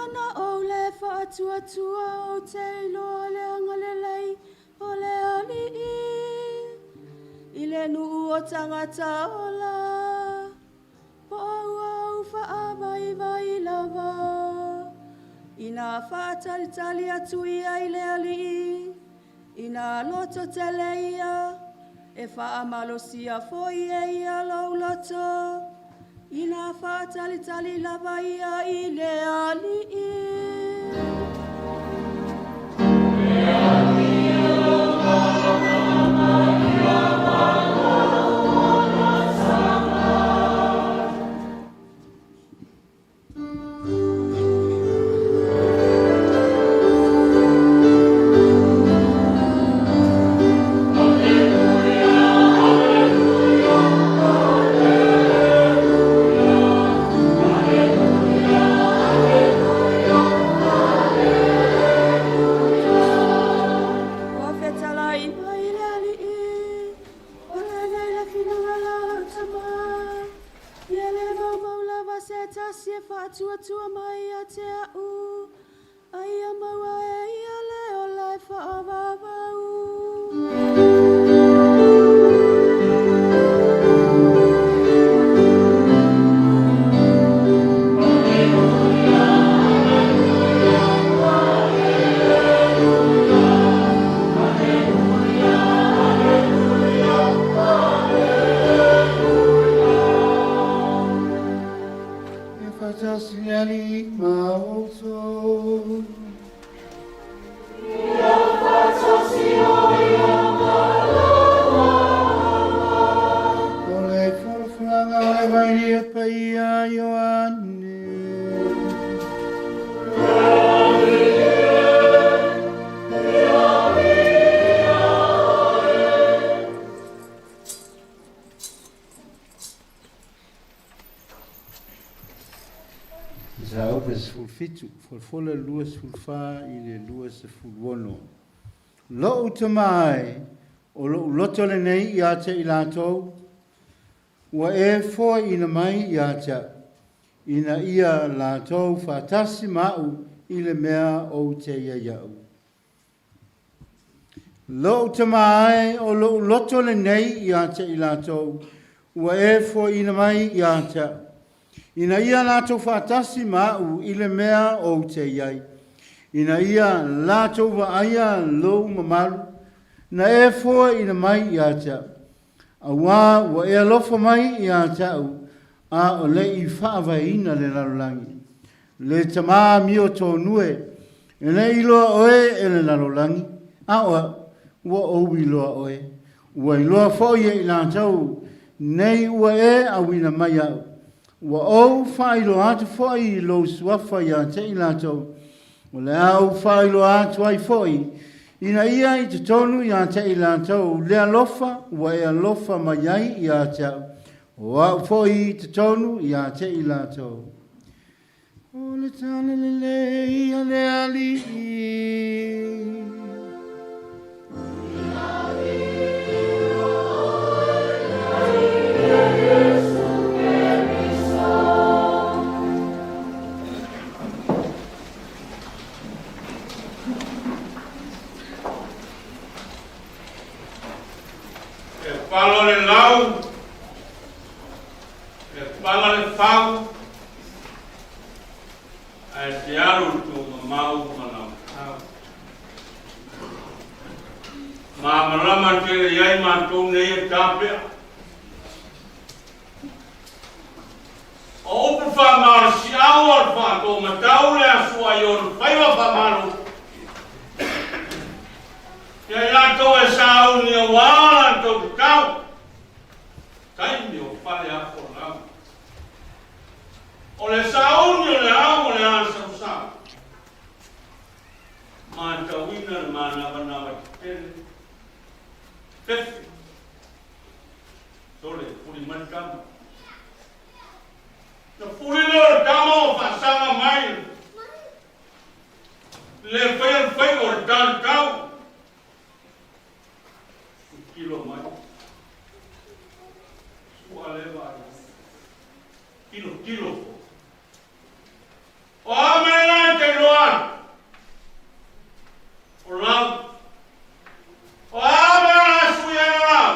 Ana ou le faatuatua ou te iloa le agalelei o le Alii i le nuu o tagata ola, po o ua ou faavaivai lava. Ina faatalitali atu ia i le Alii, ina loto tele ia, e faamalosia foi e ia lou loto, ina faatalitali lava ia i le Alii. Ua fetalai mai le Alii, o lenei le finagalo o lou Tama, ia le maumau lava se tasi e faatuatua mai ia te a'u, a ia maua e ia le ola e faavavau. Ia faatasi le Alii ma outou. O le folafolaga o le Evailio Paia a Ioane. Mataupu 17, folafola 24 i le 26. Lo'u tama e, o lo'u loto lenei ia te i latou, ua e foaiina mai ia te a'u, ina ia latou faatasi ma a'u i le mea ou te i ai a'u. Lo'u tama e, o lo'u loto lenei ia te i latou, ua e foaiina mai ia te a'u, ina ia latou faatasi ma a'u i le mea ou te i ai, ina ia latou vaaia lou mamalu, na e foaiina mai ia te a'u, auā ua e alofa mai ia te a'u, a o le i faavaeina le lalolagi. Le Tamā amio tonu e, e le iloa oe e le lalolagi, a o a'u, ua ou iloa oe. Ua iloa foi e i latou nei ua e auina mai a'u. Ua ou faailoa atu foi i lou suafa ia te i latou, o le a ou faailoa atu ai foi, ina ia i totonu ia te i latou le alofa ua e alofa mai ai ia te a'u, o a'u foi i totonu ia te i latou. O le tala lelei a le Alii. E pala le lau, e pala le fau, ae te alu i tuugamau ma lau tau. Malamalama tele i ai matou nei e tapea. O upu faamalosiau o le faatoumatau le aso ai ona faiva faamalu. Ia i latou e sauni auā latou tatau, taimi o fale afolau. O le sauni o le ao o le asausau. Matauina le manavanava tetele, fefe, sole fuli mai le tama. Na fuli lea o le tama ua faasaga mai le faia le faiva o le talatau. Kilo mai. Sua le vai. Kilo, kilo. O a mea la e te iloa atu? O lau. O a mea la e sui ai o lau?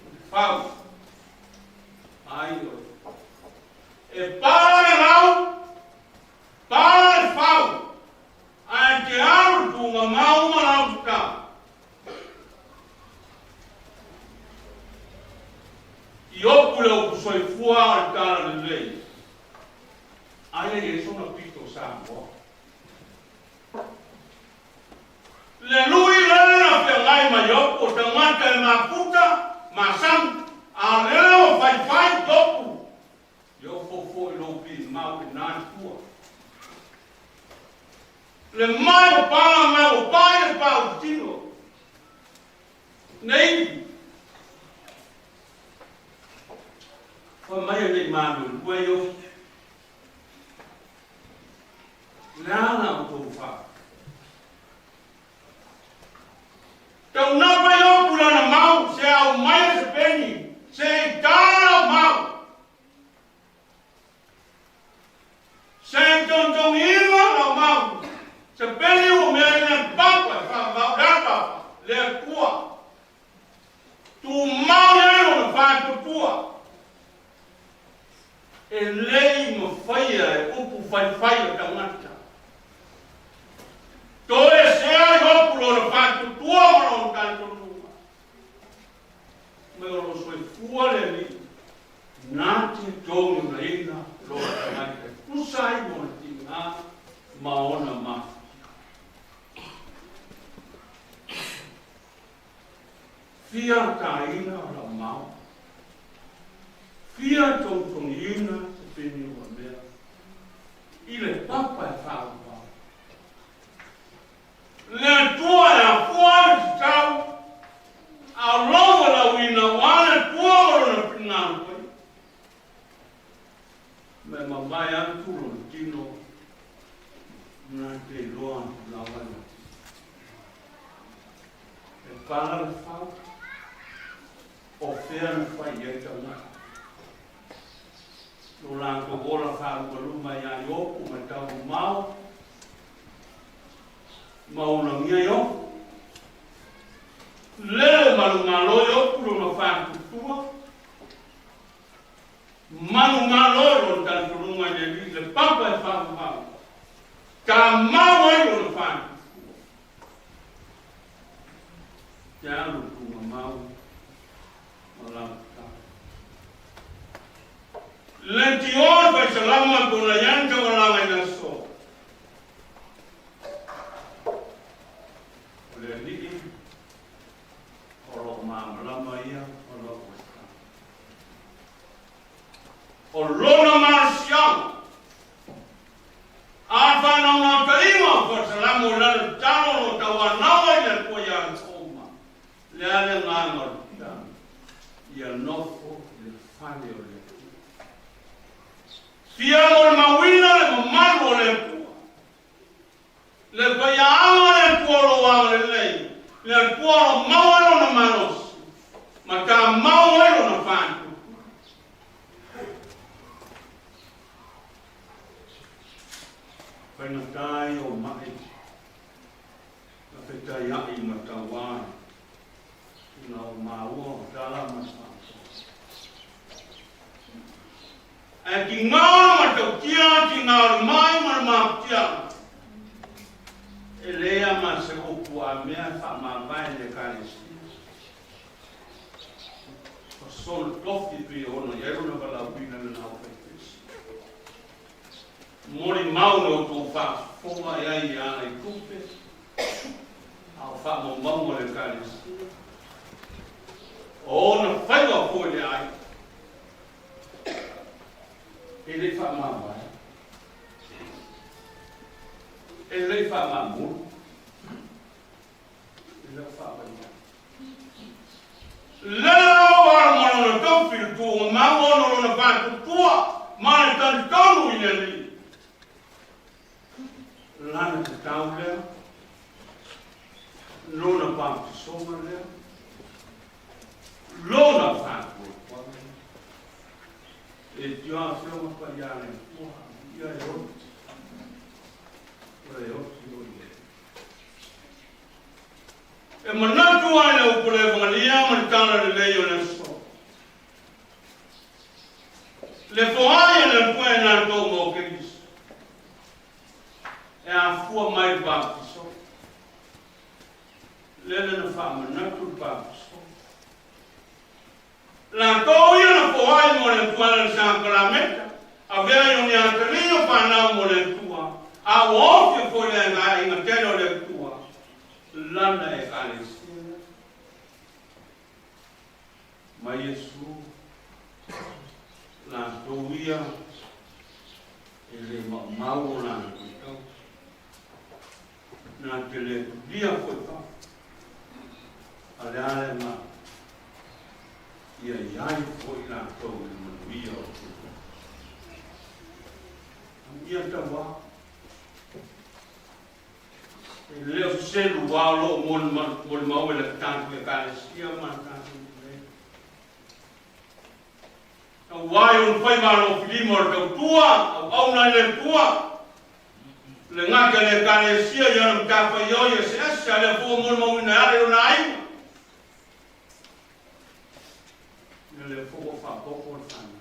O le fau. Ai oe. E pala le lau, pala le fau, ae te alu le tuugamau ma lau tatau. I oku le upu soifua o le tala lelei, aia i ai sona pito Samoa. Le lui lele na feagai ma Iopu o tagata e mafuta, masani, a lele ua faifai Iopu. Ia ofo foi lou pimau i na tua. Le mai o pala mai o pai le pau tino. Nei. Fa mai nei manu ua yo. Le ana o tou fa. Tau napa Iopu lana mau se au mai se peni se i tala mau. Se togitogiina lau mau, se peni ua mea i le papa e faavavau le papa, le Atua. Tumau i ai lona faatuatua. E lei mafaia e upu faifai o tagata. Toe sea Iopu lona faatuatua ma lona talitonuga. Mai o lo soifua le Alii, na te togigaina lona tagata e tusa ai ma ona tiga ma ona mafatia. Fia taina o lau mau, fia togitogiina se peni ua mea i le papa e faaauau. Le Atua e afua ai le tatau, a o lou valaauina ua le Atua ma lona finagalo pai. Ma e mavae atu lona tino na te iloa atu lava e E pala le fau, o fea na fai ai tagata. Lo latou ola faalumaluma iā Iopu ma taumamao, ma ulagia Iopu. Lele manumalo Iopu lona faatutua, manumalo lona talitonuga i le Alii, le papa e faavavau, tamau ai lona faatutua. Te alu tuugamau ma lau tatalo. Lentioa le faisalama i kona iani taualaga i le aso. O le Alii o lo o malamalama ia o lo o O lona malosiaga, a faanaunautaiga o faisalama o lalo tatalo o lo o tauanau ai le Atua iā Iehouma, le a le agaga o le tatalo, ia nofo i le fale o le Atua. Fia molimauina le mamalu o le Atua, le paiaaga o le Atua o lo o agalelei, le Atua o lo o maua ai lona malosi, ma tamau ai lona faatuatua. Faigata ai o maʻi na fetaiaʻi ma tauā ina o māua o tala ma le faasoa. Ae tigā le matautia, tigā o le mai ma le mafatiaga, e leai a ma se upu a mea e faamavae i le Ekalesia. O sona tofi pei ona i ai lona valaauina i lana aufaipesi. Molimau na outou faafofoga i ai i ana i tupe. faamaumauga o le Ekalesia, o ona faiva foi i le aiga, e le i faamavae, e le i faamamulu i lau faavaivae. Lele lau alo ma lona tofi le tuugamau ona o lona faatuatua ma le talitonu i le Alii. Lana tatau lea, lona baptisoga lea, lona faatuatuaga lea. E tio afioga paia a le Atua, ia e oti, o e oti o ia. E manatu ai le upu le Evangelia ma le tala lelei o le aso. Le foai a le Atua e latou ma o Keriso. E afua mai le baptiso. Lele na faamanatu le baptiso. Latou ia na foai mo le Atua ala le sakalameta, avea i o ni atalii o fanau mo le Atua, a ua ofia foi le aiga tele o le Atua, lana Ekalesia lea. Ma Iesu, latou ia e le maumau o latou tau, na te le tulia foi fafo, a le a le ma ia i ai foi latou i le manuia o te Ia tauā. E le o se selu ua o loo molimau e le tatou Ekalesia ma le tatou lelei. Tauā i ona faiva alofilima o le tautua, auauna i le Atua, le gata i le Ekalesia i ana matafaioi eseese a lea foi ua molimauina e ala i lona aiga. Ia lea foi ua faaopoopo le fanau.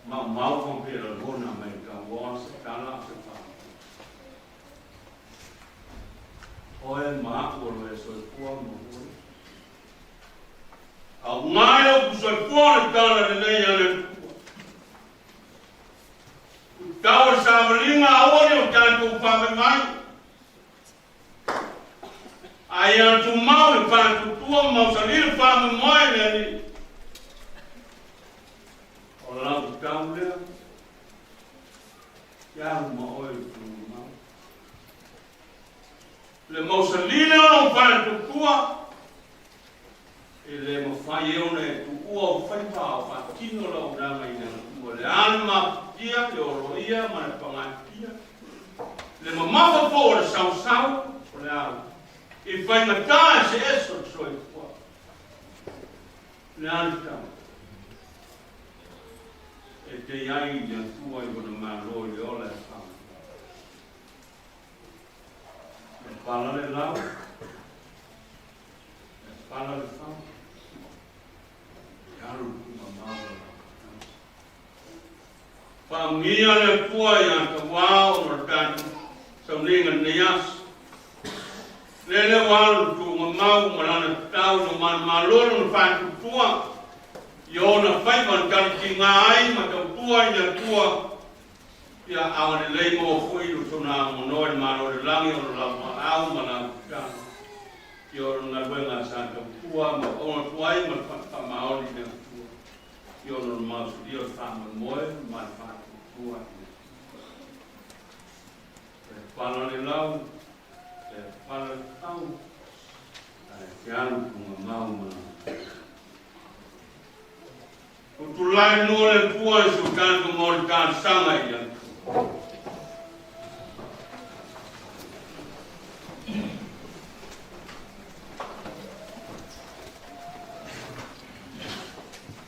Maumau fong pe lagona mai ka ua se tala o se whaapua. Oe ma ua lo e soifua ma ue. Au ngai au ku soifua le tala le nei a le Atua. Tau le savaliga aua ne o tatou faavaivai. Ae ia tumau le faatutua ma mausali le faamoemoe i le Alii. O lau tau lea, te alu ma oe i tumau. Le mausali lea o lou faatutua, e le mafai e ona e tuua o faiva o faatino lau ulaga i le Atua. Le a le mafutia, le oloia ma le pagatia, le mamafa foi o le sausau o le au, i faigata eseese o le soifua. Le a le tau e te i ai i le Atua i lona Malo i le ola e faamoemoe. E pala le lau, E pala le fau, e alu i mamao o lau tau. Faamanuia le Atua ia tauā ona o le tatou sauniga i lenei aso. Lele ua alu le tuugamau ma lana tatau i lona malo lona faatuatua i ona faiva na talitiga ai ma tautua i le Atua ia agalelei maua foi lo sona agonoa i le Malo o le Lagi ona lau valaau ma lau tatalo. I ona galuega sa tautua ma ona tuai ma le faamaoni i le Atua, i ona mausolia o le faamoemoe ma le faatuatua i le Atua. E pala le lau, e pala le tau, ae te alu luga mau ma lana tau. Tutulai noa le Atua i so tatou mau le talosaga i le Atua.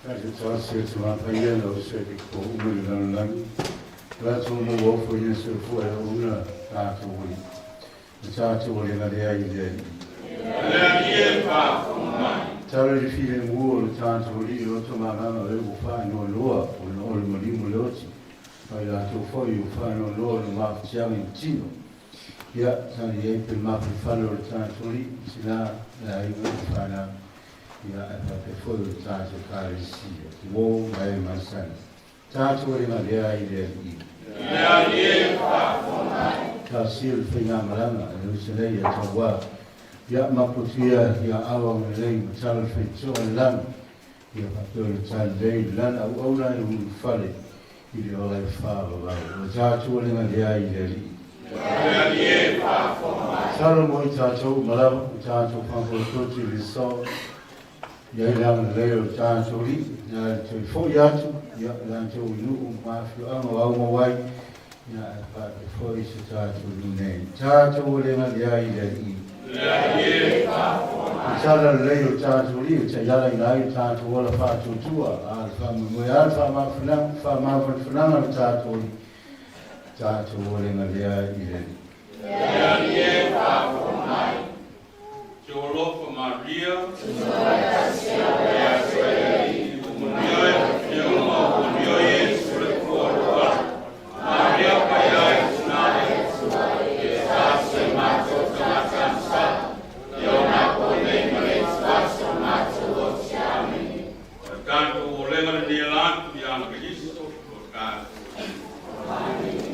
Tatou talosia te mapaia lau se te ko uma le lalolagi. Latou mo ofo ina soifua e una tatou oli. E tatou ole ngale ai i le Alii. Le Alii e faafofoga mai. Talo i le filemu o le tatou Alii o to magaga o e ua faanoanoa ona o le maliu ma le oti, ma i latou foi ua faanoanoa ona mafatiaga i le tino. Ia, tali ai pe mafaifale o le tatou Alii, sina le aiga ma fanau, ia, ae faapea foi o le tatou Ekalesia, uo ma e masani. Tatou e galea i le Alii. Le Alii e faafofoga mai. Talosia le faigamalaga e usa nei ia tauā. Ia maputia ia awa lelei ma tala le faitotoa i le lagi. Ia faapea ona talelei le lana auauna i lona fale i le ola e faavavau. Ua tatou alega lea i le Alii. Tatalo mo i tatou uma lava, o tatou faafoefotu i le aso, ia i le agalelei o le tatou Alii, ia le toe foi atu, ia latou i nuu ma afioaga o aumau ai, ia ae faapea foi so tatou nuu nei. Tatou alega lea i le Alii. Le tala lelei o le tatou Alii e taialaina ai le tatou ola faatuatua, a le faamoemoe, a le faamafanafanaga o le tatou Alii. Tatou alega lea i le Alii. Le Alii e faafofoga mai. Teolofa Maria. Manuia e uma o manuia Iesu le Atua o le Ala. Maria paia e tina e tasi matou tagata agasala. Ia ona po nei ma le ituaso o matou oti. Amene. O le tatou olega lenei ala atu ia Keriso lo tatou Alii.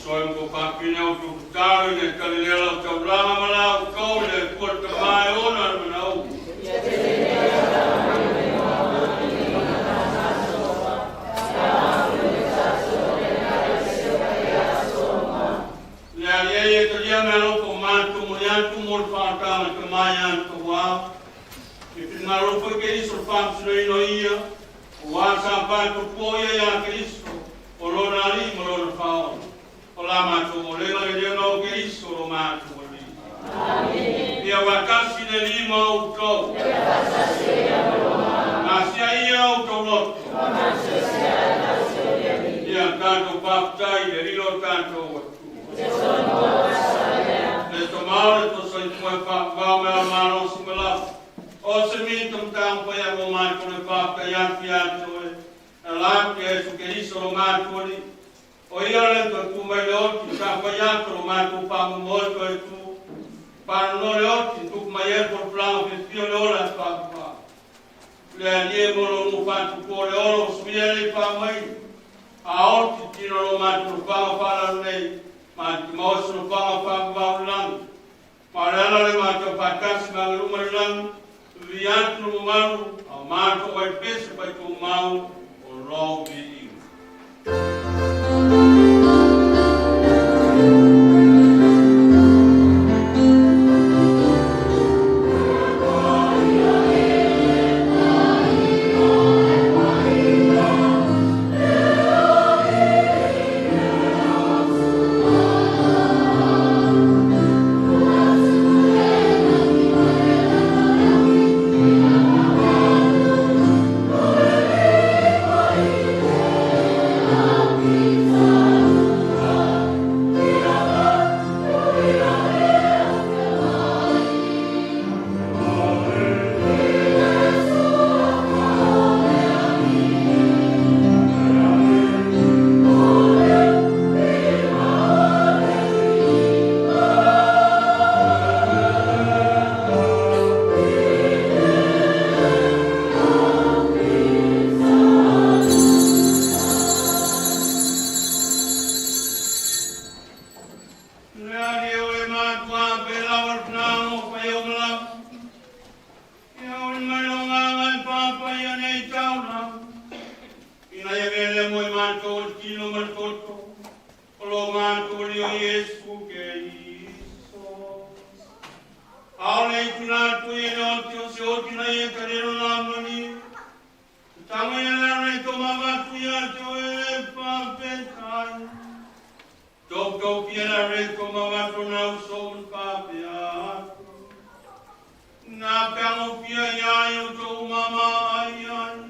Soe mo fa'apine o tu'u ina e tali lea lau taulaga ma la outou i le Atua le Tamā e ona le manaoga. Le Alii e talia meaalofa ua matou momoli atu mo le fa'agatagana Tamā ia te Au. E finagalo foi Keriso le faamasinoina o ia, auā sa faatuatuā o ia iā Keriso, o lona Alii ma lona Faaola. O la matou olega lenei ona o Keriso lo matou Alii. Ia faatasi le Alii ma outou. Masia ia outou loto. Ia tatou faafetai i le Alii lo tatou Atua. Le tomao le tosoifua e faavavao me ala malosi ma lava. O se mita matanga pai a mo matou le faafetai atu ia te oe. E ala atu ia Iesu Keriso lo matou Alii. O ia le toe tu mai le oti sa fai atu lo matou faamoemoe toe tu. Faanono le oti tupu mai ai le folafolaga fiafia o le ola e faavavao. Le Alii e mo lo nuu faatupu o le ola ua suia nei faamaina. A oti tino lo matou lofaga faalalo nei, ma te maua se lofaga faavavao i le lagi. Ma o le ala le matou faatasi ma agaluma i le lagi, viia atu le mamalu, a o matou ai pese faitumau o lou viiga. Le Alii o e matua pe lava le fanaga o fai o malama. Ia oli mai lo agaga e papai nei taulaga. Ina ia avea lea mo i matou o le tino ma le toto o lo matou Alii o Iesu Keriso. Aole i tuna atu ia le oti o se oti na ia talia lona amani. Tama ia le ara i tō mavatu ia te oe e whawhetai. Tau pia la re tō mavatu na uso un whawhea atu. Nā peango pia ia i o tō mama ai ai.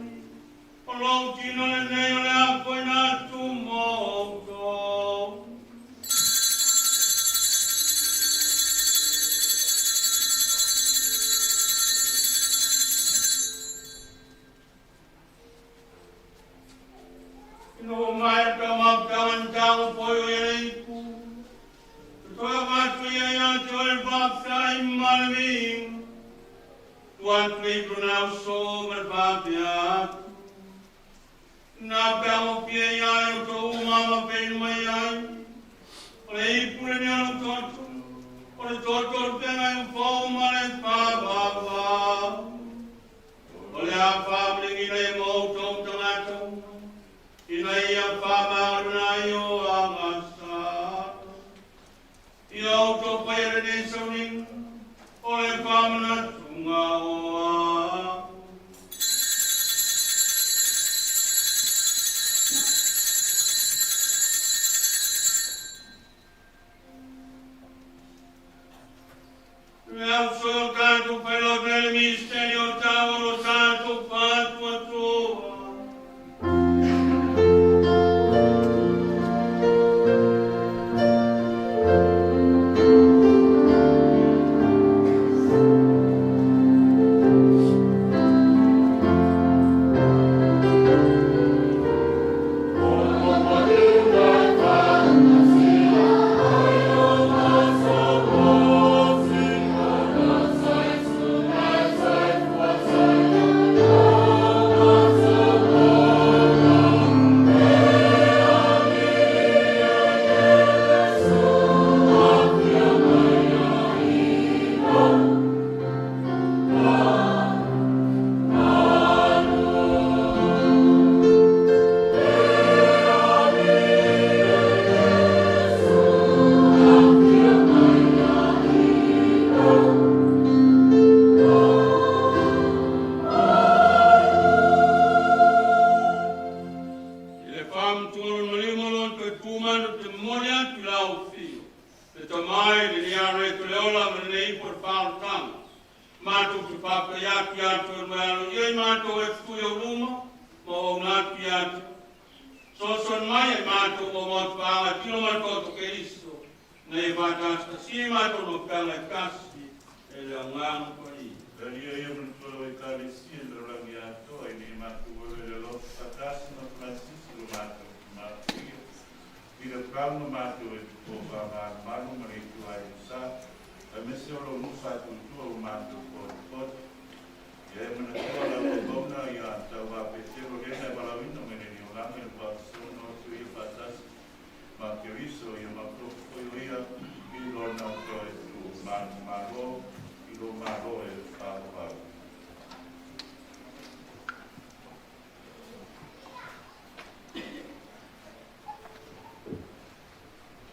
O lou tino lenei o le afoina atu mō outou. Ina ua maea tau maputaga ni tago foi o ia le ipu. Toe avatu ia ia te oe le faafetai ma le viiga. Tuu atu le ipu lona uso ma le faapea atu. Na peagofie ia i o tou mama peinu mai ai. O le ipu lenei o lou toto. O le toto o le feagaiga fou ma le faavavau. O le a faamanuiaina ia ma outou tagata uma. Ina ia faamagaloina ai o agasala. Ia outou faia lenei sauniga o le faamanatuga o a'u. Le auso o tatou failauta le misteri o tau o lo tatou faatuatua. atu i lau afio, le Tama i le Alo e le Ola ma lenei ipu o le faaolataga. Matou te faafetai atu ia te oe le alo ia i matou e fui au luma ma o auna atu ia te soasoani mai ai matou o mau paaga tino ma le toto Keriso na ia faatasi i matou nofotaga e tasi e le Agaga Paia. Talia ia manatua lau Ekalesia i le lalolagi atoa, ina ia matou ola i le alofa faatasi ma Falasisi lo matou Tama Paia, Peter Brown lo matou Epikopo malumalu ma le ituai o sa, aemaise o lou nuu faatuatua ua matou potopoto. Ia e manatua lau auauna ia Tauvā Petelo lena e valaauina mai lenei olaga i le batisona o atu ia faatasi ma Keriso, ia maopoopo foi o ia i lona toe tu manumalo i lo Malo e faavavau.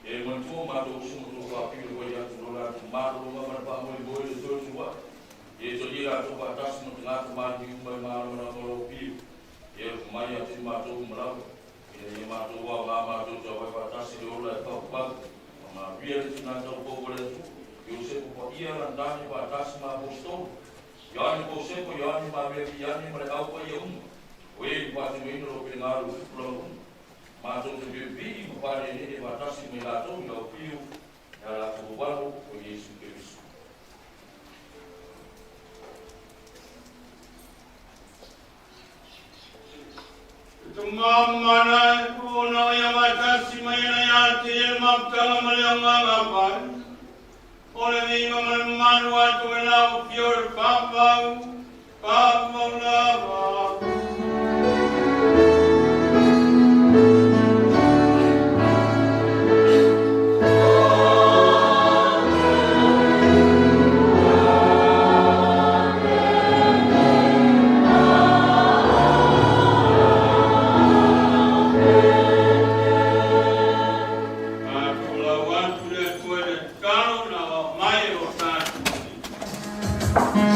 E manatua matou uso ma tuafafine ua i atu lo latou malologa ma le faamoemoe i le toe tuua'i. Ia talia latou faatasi ma tagata maliliu uma e malamalama o lou afio. Ia alofa mai ia te matou uma lava, ina ia matou aoga matou te auai faatasi i le ola e faavavau. Ma Maria le tina taupou o le Atua, Iosepo paia Landani faatasi ma Aposetolo, Ioane Kosepo, Ioane Maria Viane ma le au paia uma, o e i faatinoina lou finagalo i tupulaga uma. Matou te viivii ma faaneenee faatasi ma i latou i lau afio e ala atu i lou Alo o Iesu Keriso. Tumamana ona o ia faatasi mai ana ia te ia le mafutaga ma le Agaga Paia. O le viiga ma le mamalu atu i lau afio i le faavavau, faavavau lava. Tatou lau atu le Atua i le tatalo na ao mai e o tatou Alii.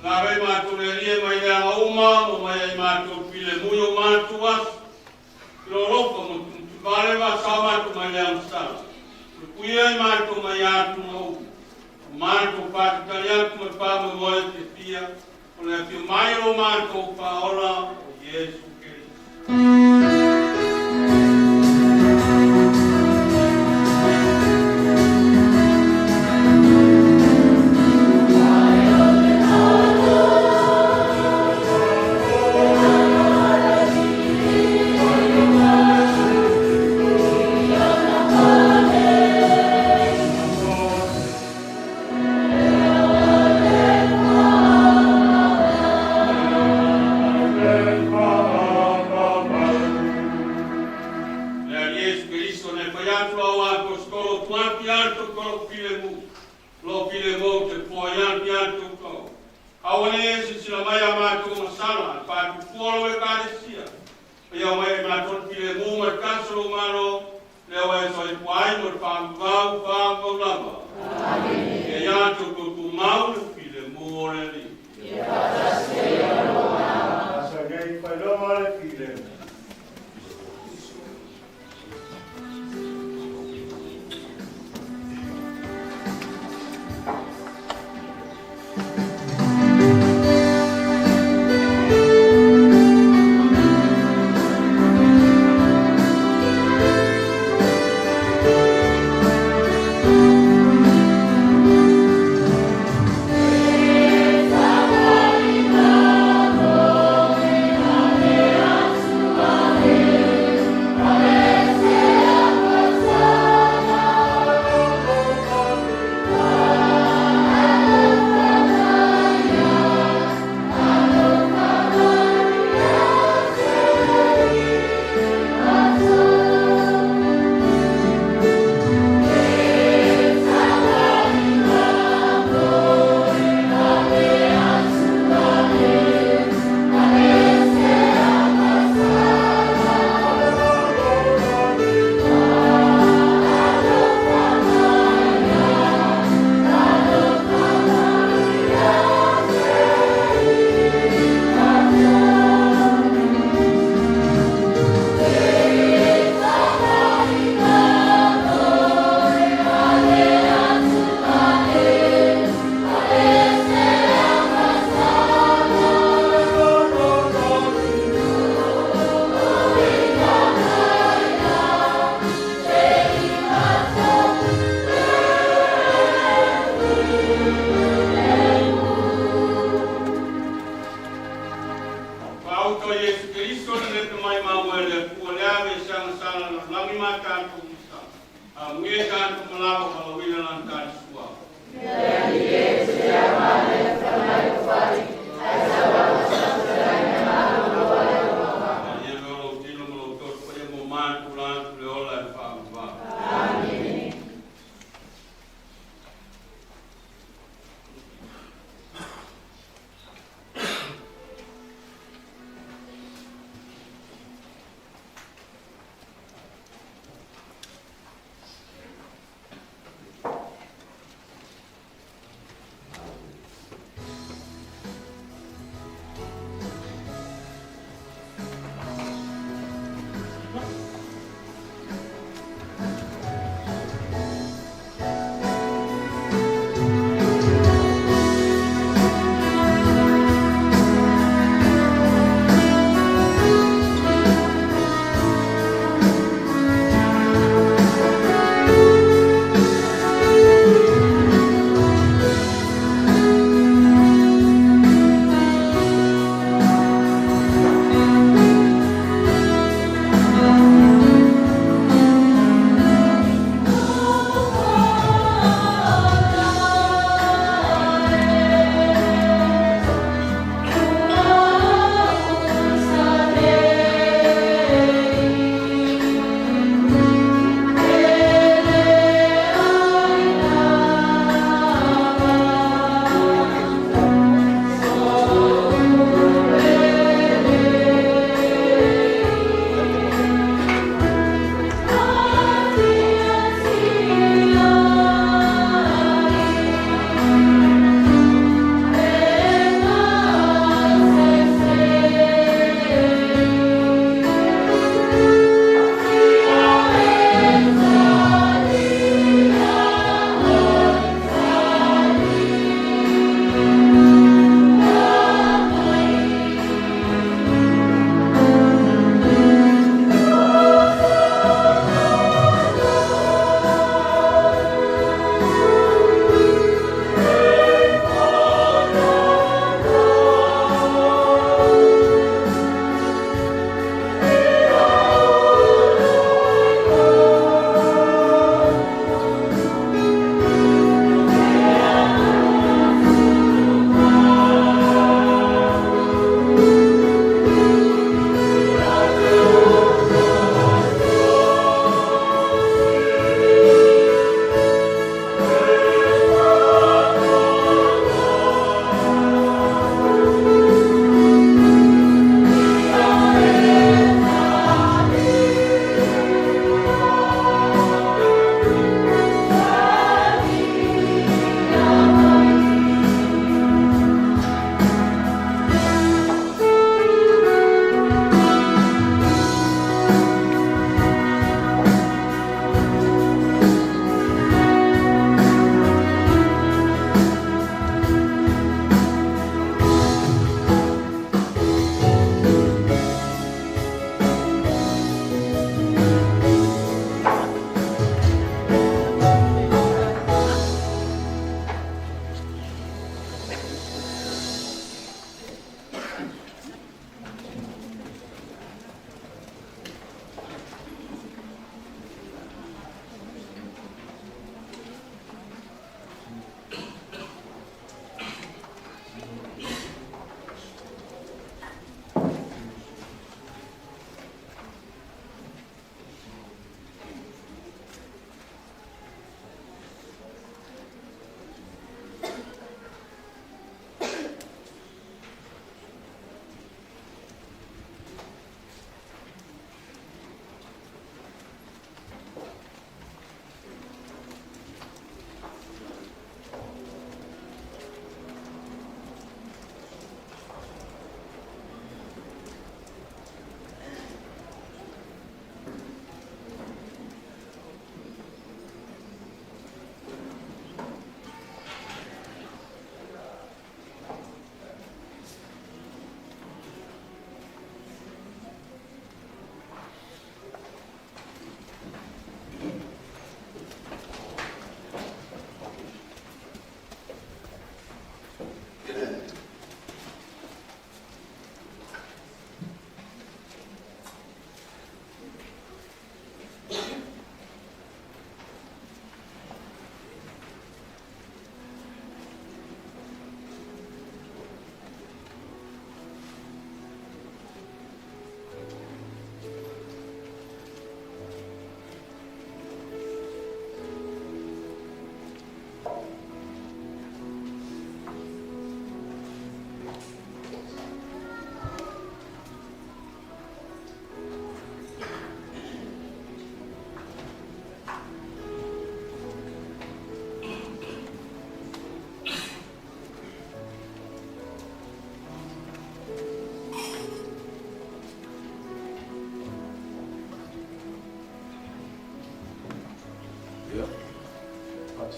Lavai matou le Alii e mai le aga uma ma mai ai matou filemu i o matou aso. I lo alofa ma tumutuvale vaasao matou mai le agasala. Puipuia ai matou mai atu ma upu. O matou faatalitali atu ma le faamoemoe fiafia o le afio mai o lo matou Faaola o Iesu Keriso. tautua lau Ekalesia. Ia mai e matou le filemu ma le tasi o lou Malo, lea ua e soifua ai mo le faavavau, faavavau lava. Ia ia te outou tumau le filemu o le Alii. Asa nei failoa le filemu. Fauto Iesu Keriso le lete mai maua e le Atua le ave e se agasala lalolagi ma tatou misa. Amuia tatou malava valaauina lana talisua. Ia o lou tino ma lou toto paia mo matou la atu le ola e faavavau.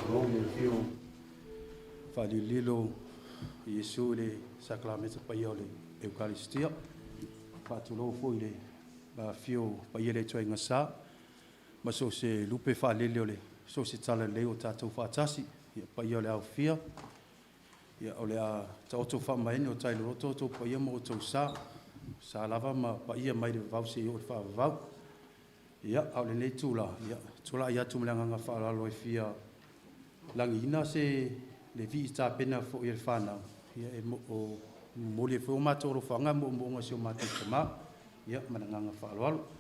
Faatulou i le afio faalilolilo o Iesu i le sakalameta paia o le Eukalistia. Faatulou foi i le afifio o paia o le ituaiga sa ma so o se lupe faalele o so o se talalelei ua tatou faatasi. Le paia o le aofia, o le a taoto faamaene ua tailoloto outou paia ma outou sa, o sa lava ma paia mai le vavau seia oo i le faavavau. Ia, a o lenei itula, e tulai atu ma le agaga faaaloalo e fia lagiina le vii tapena foi a le fanau, e momoli ai foi o matou alofaga ma moomooga i si o matou tama. Ia ma le agaga faaaloalo.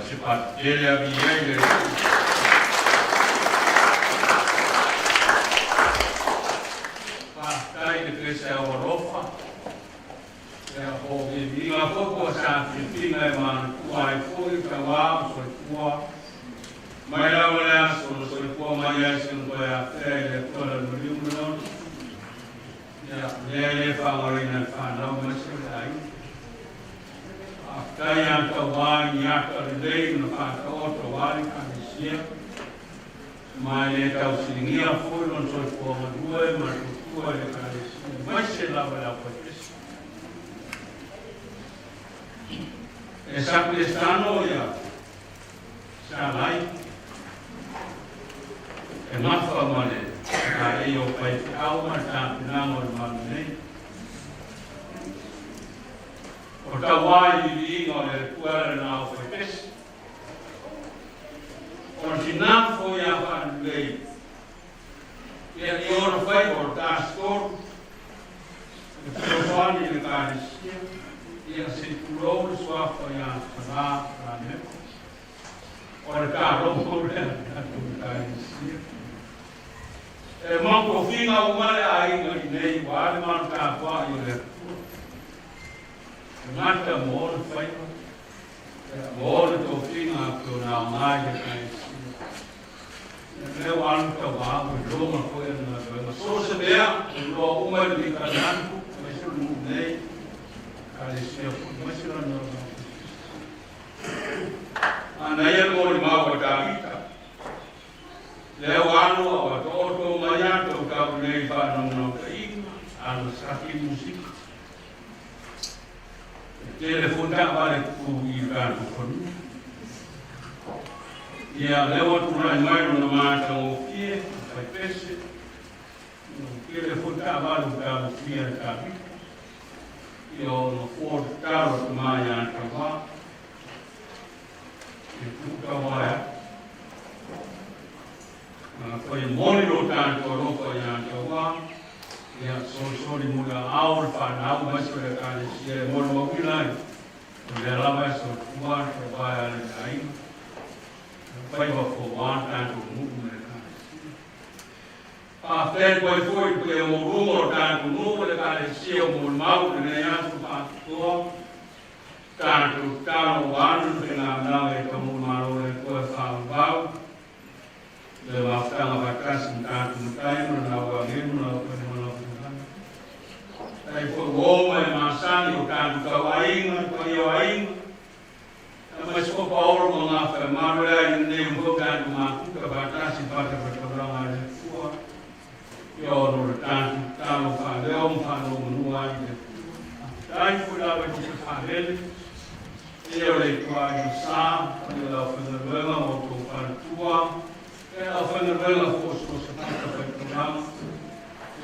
se faatetele a viia i le Alii. Faafetai i le Peseao alofa, ia po o viviga foi po o safiafiga e manatua ai foi tauā o soifua mai lava le aso na soifua mai ai seia toe afea i le Atua le maliu ma le ola. Ia, lea e le faagaloina e le fanau aemaise o le aiga. Faafetai ia tauā i ni ata lelei na faataoto aua le Ekalesia, ma e le tausiligia foi lona soifua galue ma le tautua i le Ekalesia aemaise lava le aufaipese. E sakulestano ia Salai e gafa ma le ae o faifeau ma le tapenaga o le malu nei. O tauā i liliiga o le Atua e ala i lana aufaipese. O le tinā foi a faalelei ia i ona faiva o le taasitolu e fesoasoani i le Ekalesia, ia se i tulou le suafa ia Salā Lameko. O le talogo lea a le tatou Ekalesia. E mau tofiga uma le aiga i nei ua le malu tapuai o le Atua. E gata mo ona faiva, Mo le tofiga pe o na aoga i le Ekalesia. Ia lea ua alu tauā ua iloga foi ana galuega. So o se mea, ua iloa uma e le Mikanatu, aemaise o le nuu nei, Ekalesia foi, aemaise lana Manaia le molimau a Tavita. Lea ua alu a ua taoto mai a tautau nei faanaunautaiga, alu saki musika. E tele foi taavale tutu i le tatou fanua. Ia, lea ua tulai mai lona matagofie, faipese, ua tele foi taavale ua tagofia e Tavita. Ia, o nofoa tatalo atu mai ia Tauā, e tuu tauā e atu. Afai e moni lo tatou alofa ia Tauā, ia solisoli muliaao le fanau aemaise o le Ekalesia e molimauina ai o lea lava e soifua le tauā e ala i le aiga, ia faiva fouā le tatou nuu ma le Ekalesia. Faafetai atu ai foi i le paia maualuga o le tatou nuu ma le Ekalesia ua molimau i lenei aso faapitoa, tatou tatalo aua le faigamalaga i taunuu malo le Atua e faaauau Le mafutaga faatasi ma tatou matai ma lana auagelu ma lau fale ma lau falevalu. Tai foi ua oo mai le masani o tatou tauaiga, le paia o aiga, aemaise foi Paolo ma Gafaimalu le aiga nei ua foi tatou mafuta faatasi i fatafaitaulaga a le Atua, ia ona o le tatou tatalo faaleo ma faanonomanu ai i le Atua. Faafetai foi lava i tupe faalele Ia o le ituaiga sa, ia le aufaigaluega ma outou faletua, ia le aufaigaluega foi o so o se fatafaitaulaga,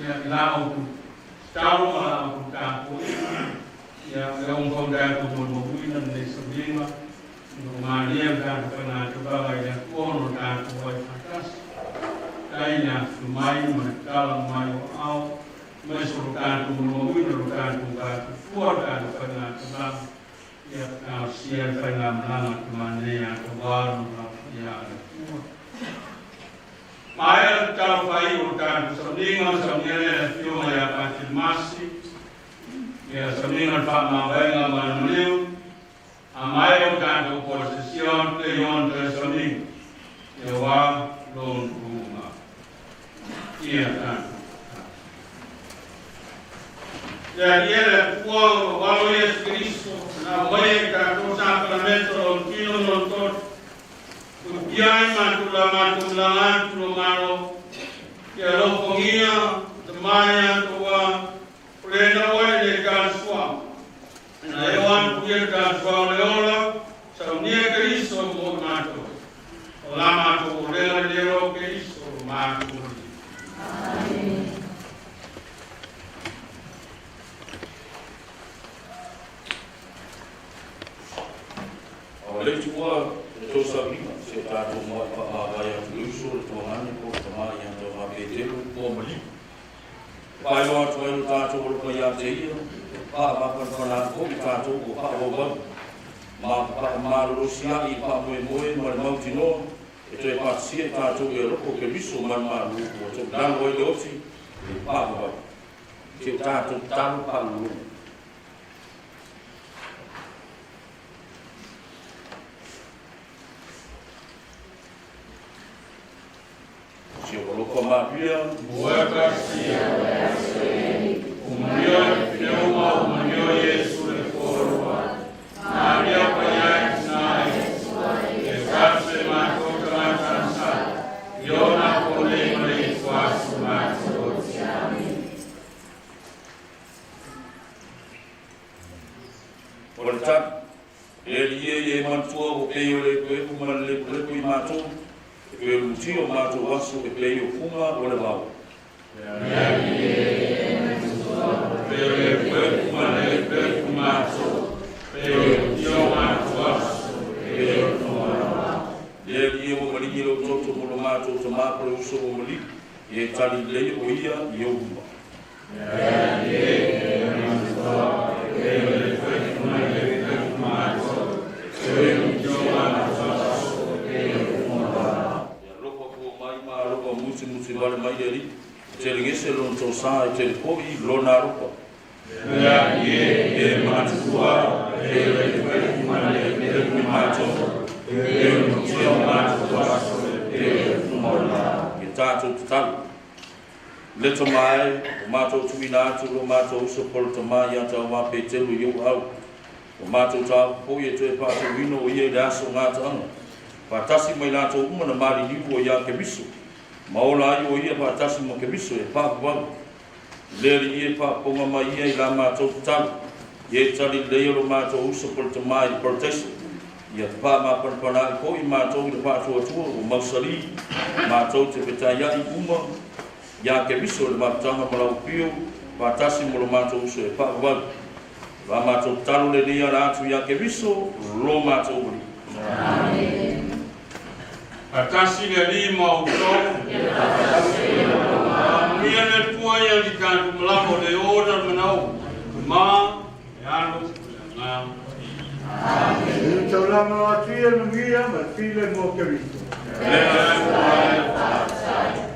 ia i la outou tatalo ma la outou tapuaiga, ia lea ua mafai ona tatou molimauina lenei sauliga, ina ua malie le tatou faigatulaga i le Atua ona o le tatou ai faatasi. Tai le afifio mai ma le tatala mai o aao, aemaise o lo tatou molimauina lo tatou vatutua le tatou faigatulaga, Ia talosia le faigamalaga tumanei a Tauā no Laofia a le Atua. Maea le tatalo faaiu o le tatou sauniga, saunia lea le Afioga ia Patili Masi, ia sauniga le faamavaega ma le maliu, a maea o tatou polasasia o te ion toe sauniga, ia wā lon tuunga. Ia tatou. Le Alii e le Atua o lo walo Iesu Keriso, na aumaia i tatou sakalamento lona tino ma lona toto, Utuia ai matou la matou malaga atu lo Malo, ia alofagia tama ia toua, o le naua i le talisuaga. Na e o atu ia le talisuaga o le ola, saunia Keriso mo i matou. O la matou olega le leo o Keriso lo matou Alii. Amen. O le tua le tou sauniga, se o tatou ma'i faamavae atu le uso, le tuagane po o le tama ia Tauga Petelo po o Maliu. E faailoa atu ai lo tatou alofa ia te ia, faavapanapana atu foi i tatou ua faaauauau. Ma faamalolosiaʻi i faamoemoe ma le mautinoa e toe paatasia i tatou i alofa o Keriso ma le Malo ua toʻulalo ai le oti e faavavau. Se o tatou tatalo pagologo. Si o alofa manuia. Ua kasia. Umanuia le pneuma, umanuia Iesu le forua. Maria paiai tinai. E kase matou tagata sa. Iona pole ma le tuasu matou. O le tali, e alii e ia e manatua ua pei o le epuepu ma le lepulepu i matou, e toe lutia o matou aso e pei o fuga o le vao. Pei o le epuepu ma le lepulepu matou. Pei o lutia o matou aso. E pei o fuga o le vao. Le alii e ua maligi lou toto mo lo matou tamā po le uso ua maliu, ia e tali lelei o ia i ou luma. Ia alofa fua mai ma alofa musumusi vale mai le Alii, e telegese lona tosā, e tele foʻi lona alofa. Le alii e, e manatua, pei o le epuepu ma le lepulepu i matou. Pei o lutia o matou aso. E pei o fuga o le vao. Ia tatou tatalo. Le Tama e, ua matou tuuina atu lo matou uso po le tamā ia te auvā Petelo i ou aao. Ua matou taofi foi e toe faatauina o ia i le aso o gataaga, faatasi ma i latou uma na maliliu o iā Keriso, ma ola ai o ia faatasi ma Keriso e faavavau. Le Alii e, faafofoga mai ia i la matou tatalo, ia e tali lelei o lo matou uso po le tamā i le parataiso. Ia faamafanafanaʻi foʻi matou i le faatuatua ua mausali matou te fetaiaʻi uma iā Keriso i le mafutaga ma lau afio faatasi mo lo matou uso e faavavau. O la matou tatalo lenei ala atu iā Keriso lo matou Alii. Faatasi le Alii ma outou. Faamanuia le Atua ia li tatou malama o le ona le manao. Ma le Alo le Agaga Paia. Amen. Taulama atu ia manuia ma le file mo Keriso. Le Atua e faafetai.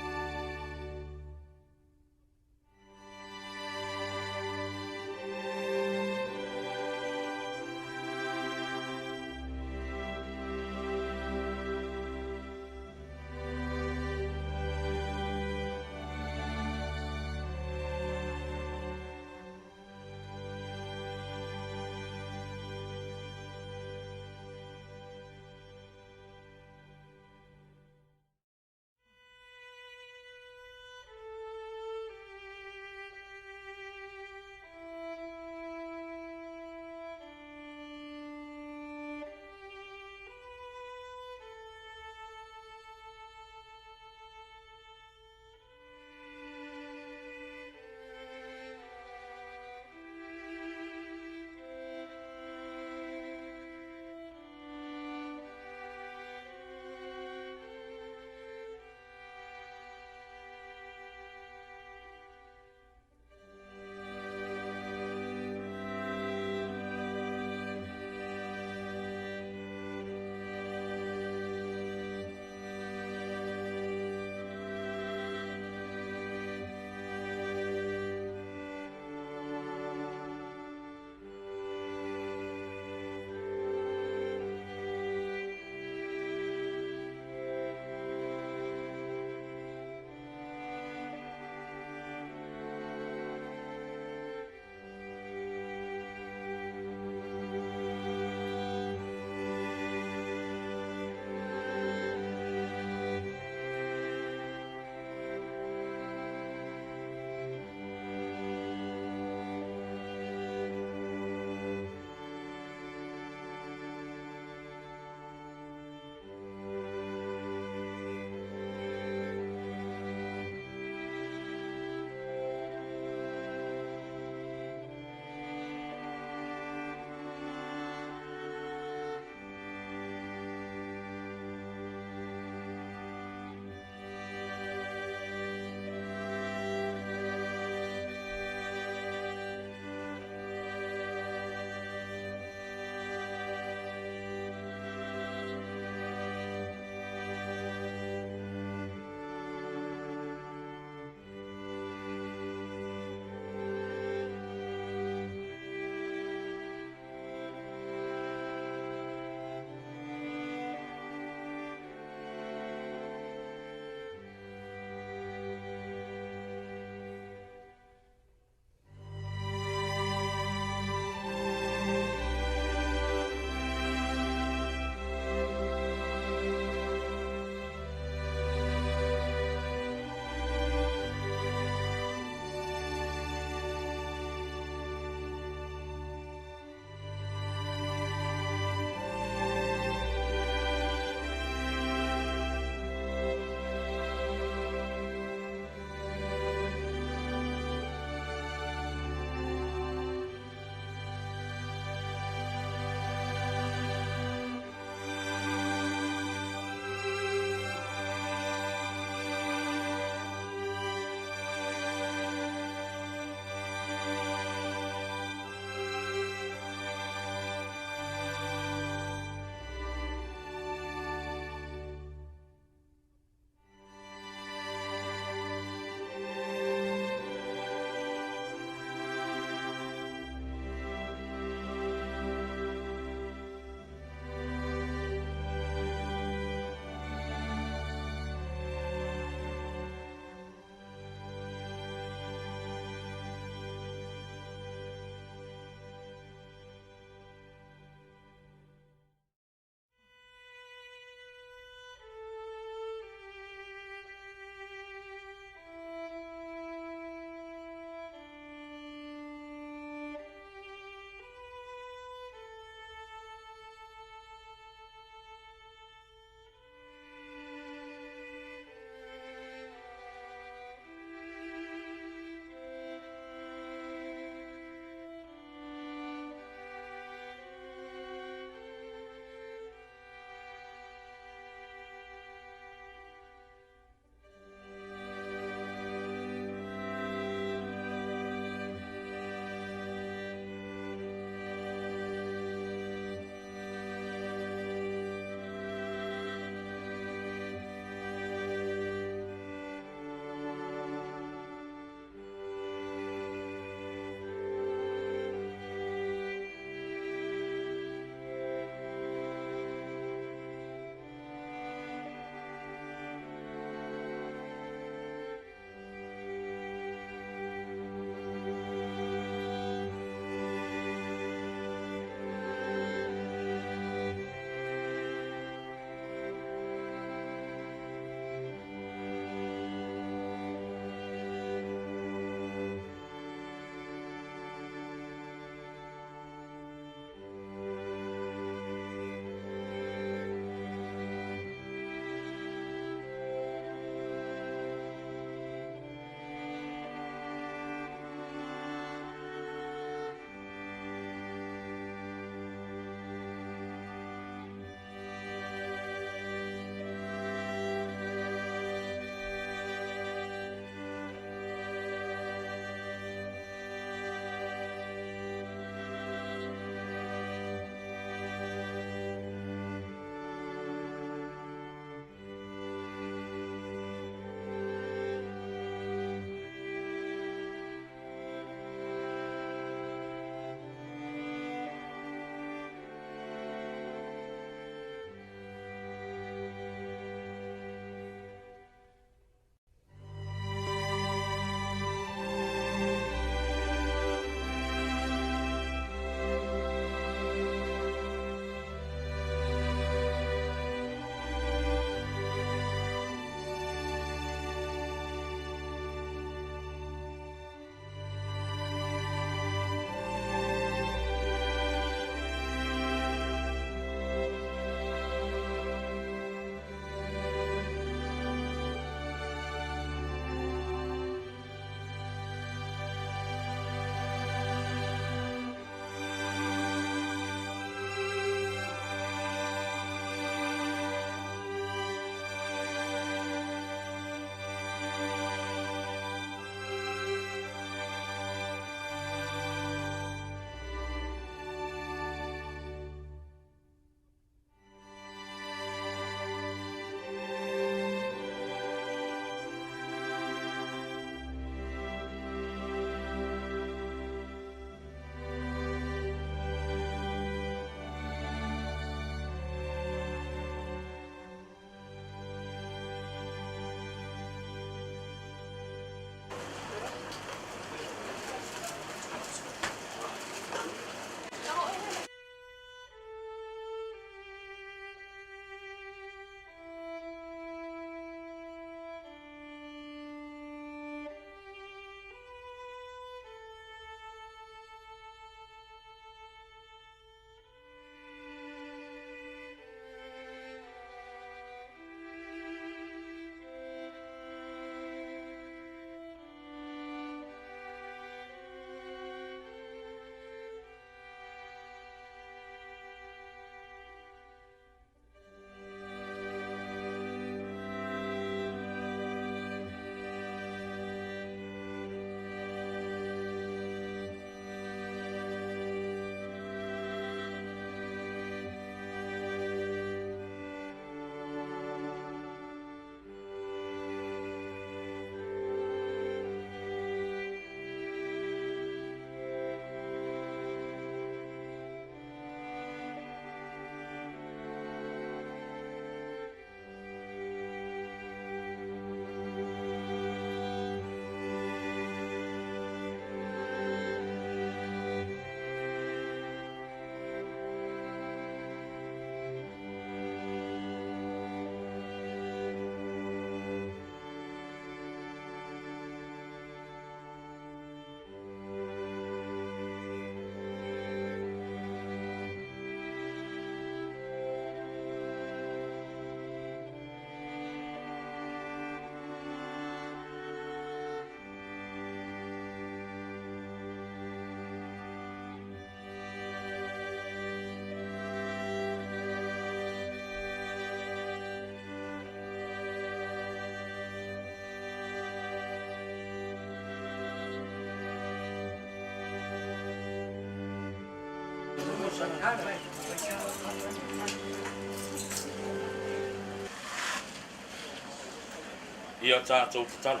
Ia tatou tatalo.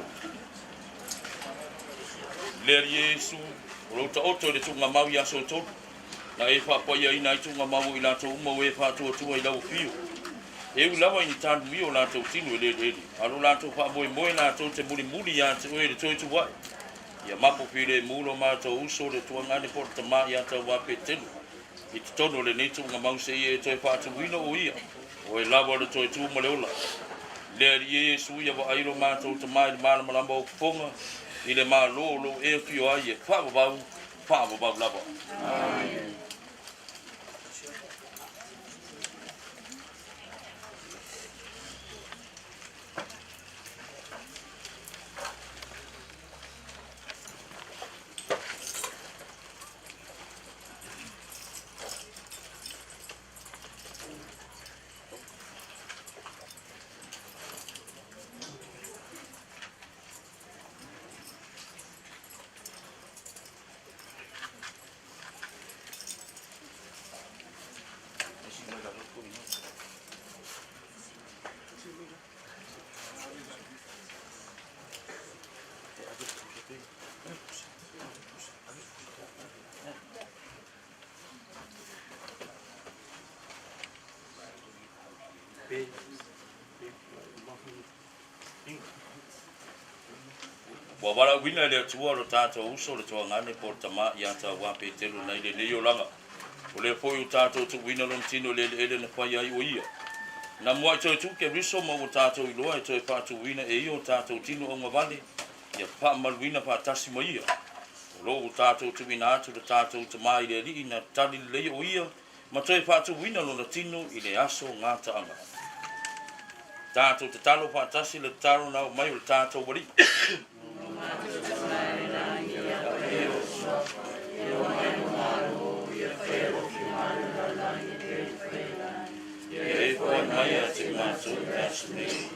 Le Alii Iesu, o lou taoto i le tuugamau i aso e tolu, na e faapaiaina ai tuugamau o i latou uma ua e faatuatua i lau afio. E ui lava i ni tanuia o latou tino e le eleele, a o lo latou faamoemoe latou te mulimuli ia te oe i le toe tu ae. Ia mapo filemu lo matou uso le tuagane po o le tama ia Tauā Petelo i totonu o lenei tuugamau seia e toe faatuina o ia, o oe lava o le toe tu ma le ola. Le Alii e Iesu, ia vaai lo matou tama i le malamalama o fofoga i le Malo o lo o e afio ai e faavavau, faavavau lava. Amen. Ua valaauina e le Atua lo tatou uso le tuagane po o le tama ia Tauā Petelo nai lenei olaga. O lea foi ua tatou tuuina lona tino i le eleele na fai ai o ia. Na muai toe tu Keriso ma ua tatou iloa e toe faatuina e ia o tatou tino augavale ia faamaluina faatasi ma ia. O lo ua tatou tuuina atu le tatou tama i le Alii na tali lelei o ia ma toe faatuina lona tino i le aso gataaga. Tatou tatalo faatasi le tatalo na oo mai o le tatou Alii. Ia e foai mai ia te matou i le aso nei.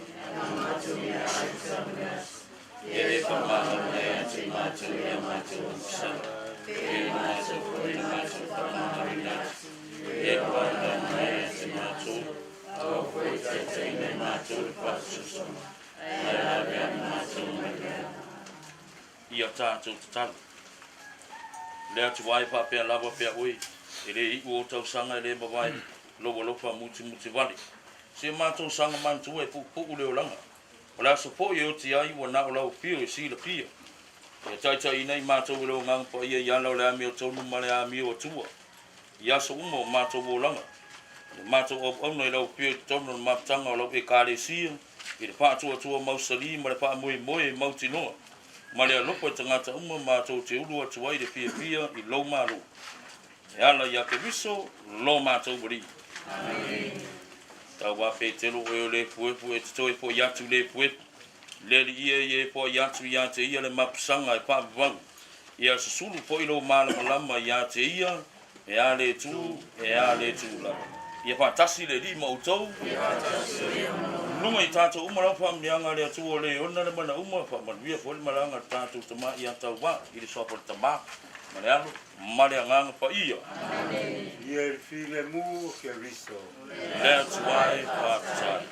Ia e whamahau ia te matou i a matou agasala, e matou foi na matou whamahauina atu, e whānau mai ia te matou, aua foi taitaina i matou le whaasusoga, ae ave a matou mai le ana. Ia tatou tatalo. Le Atua e faapea lava pea oe, e le iu ou tausaga e le mavae lou alofa mutimuti vale. Si a matou saga manatua e puupuu le olaga. O le aso foi e oti ai ua na o lau afio e silafia. Ia taitaiina i matou e lou Agaga Paia i ala o le amiotonu ma le amio Atua i aso uma o matou olaga. Ia matou auauna i lau afio i totonu o le mafutaga o lau Ekalesia i le faatuatua mausali ma le faamoemoe mautinoa ma le alofa i tagata uma matou te ulu atu ai i le fiafia i lou Malo. E ala ia Keriso lo matou Alii. Amene. Tauā Petelo oe o le efuefu e te toe foʻi atu i le efuefu. Le Alii e ia e foʻi atu iā te ia le mapusaga e faavavau. Ia susulu foʻi lou malamalama iā te ia e a le tu e a le tu lava. Ia faatasi le Alii ma outou. Ia faatasi ia ma outou. Luga i tatou uma lau faamanuiaga a le Atua o le ona le mana uma, faamanuia foi le malaga a le tatou Tama ia Tauā i le suafa o le Tama ma le Alo ma le Agaga Paia. Amene. Ia i le filemu o Keriso. Le Atua e, faafetai.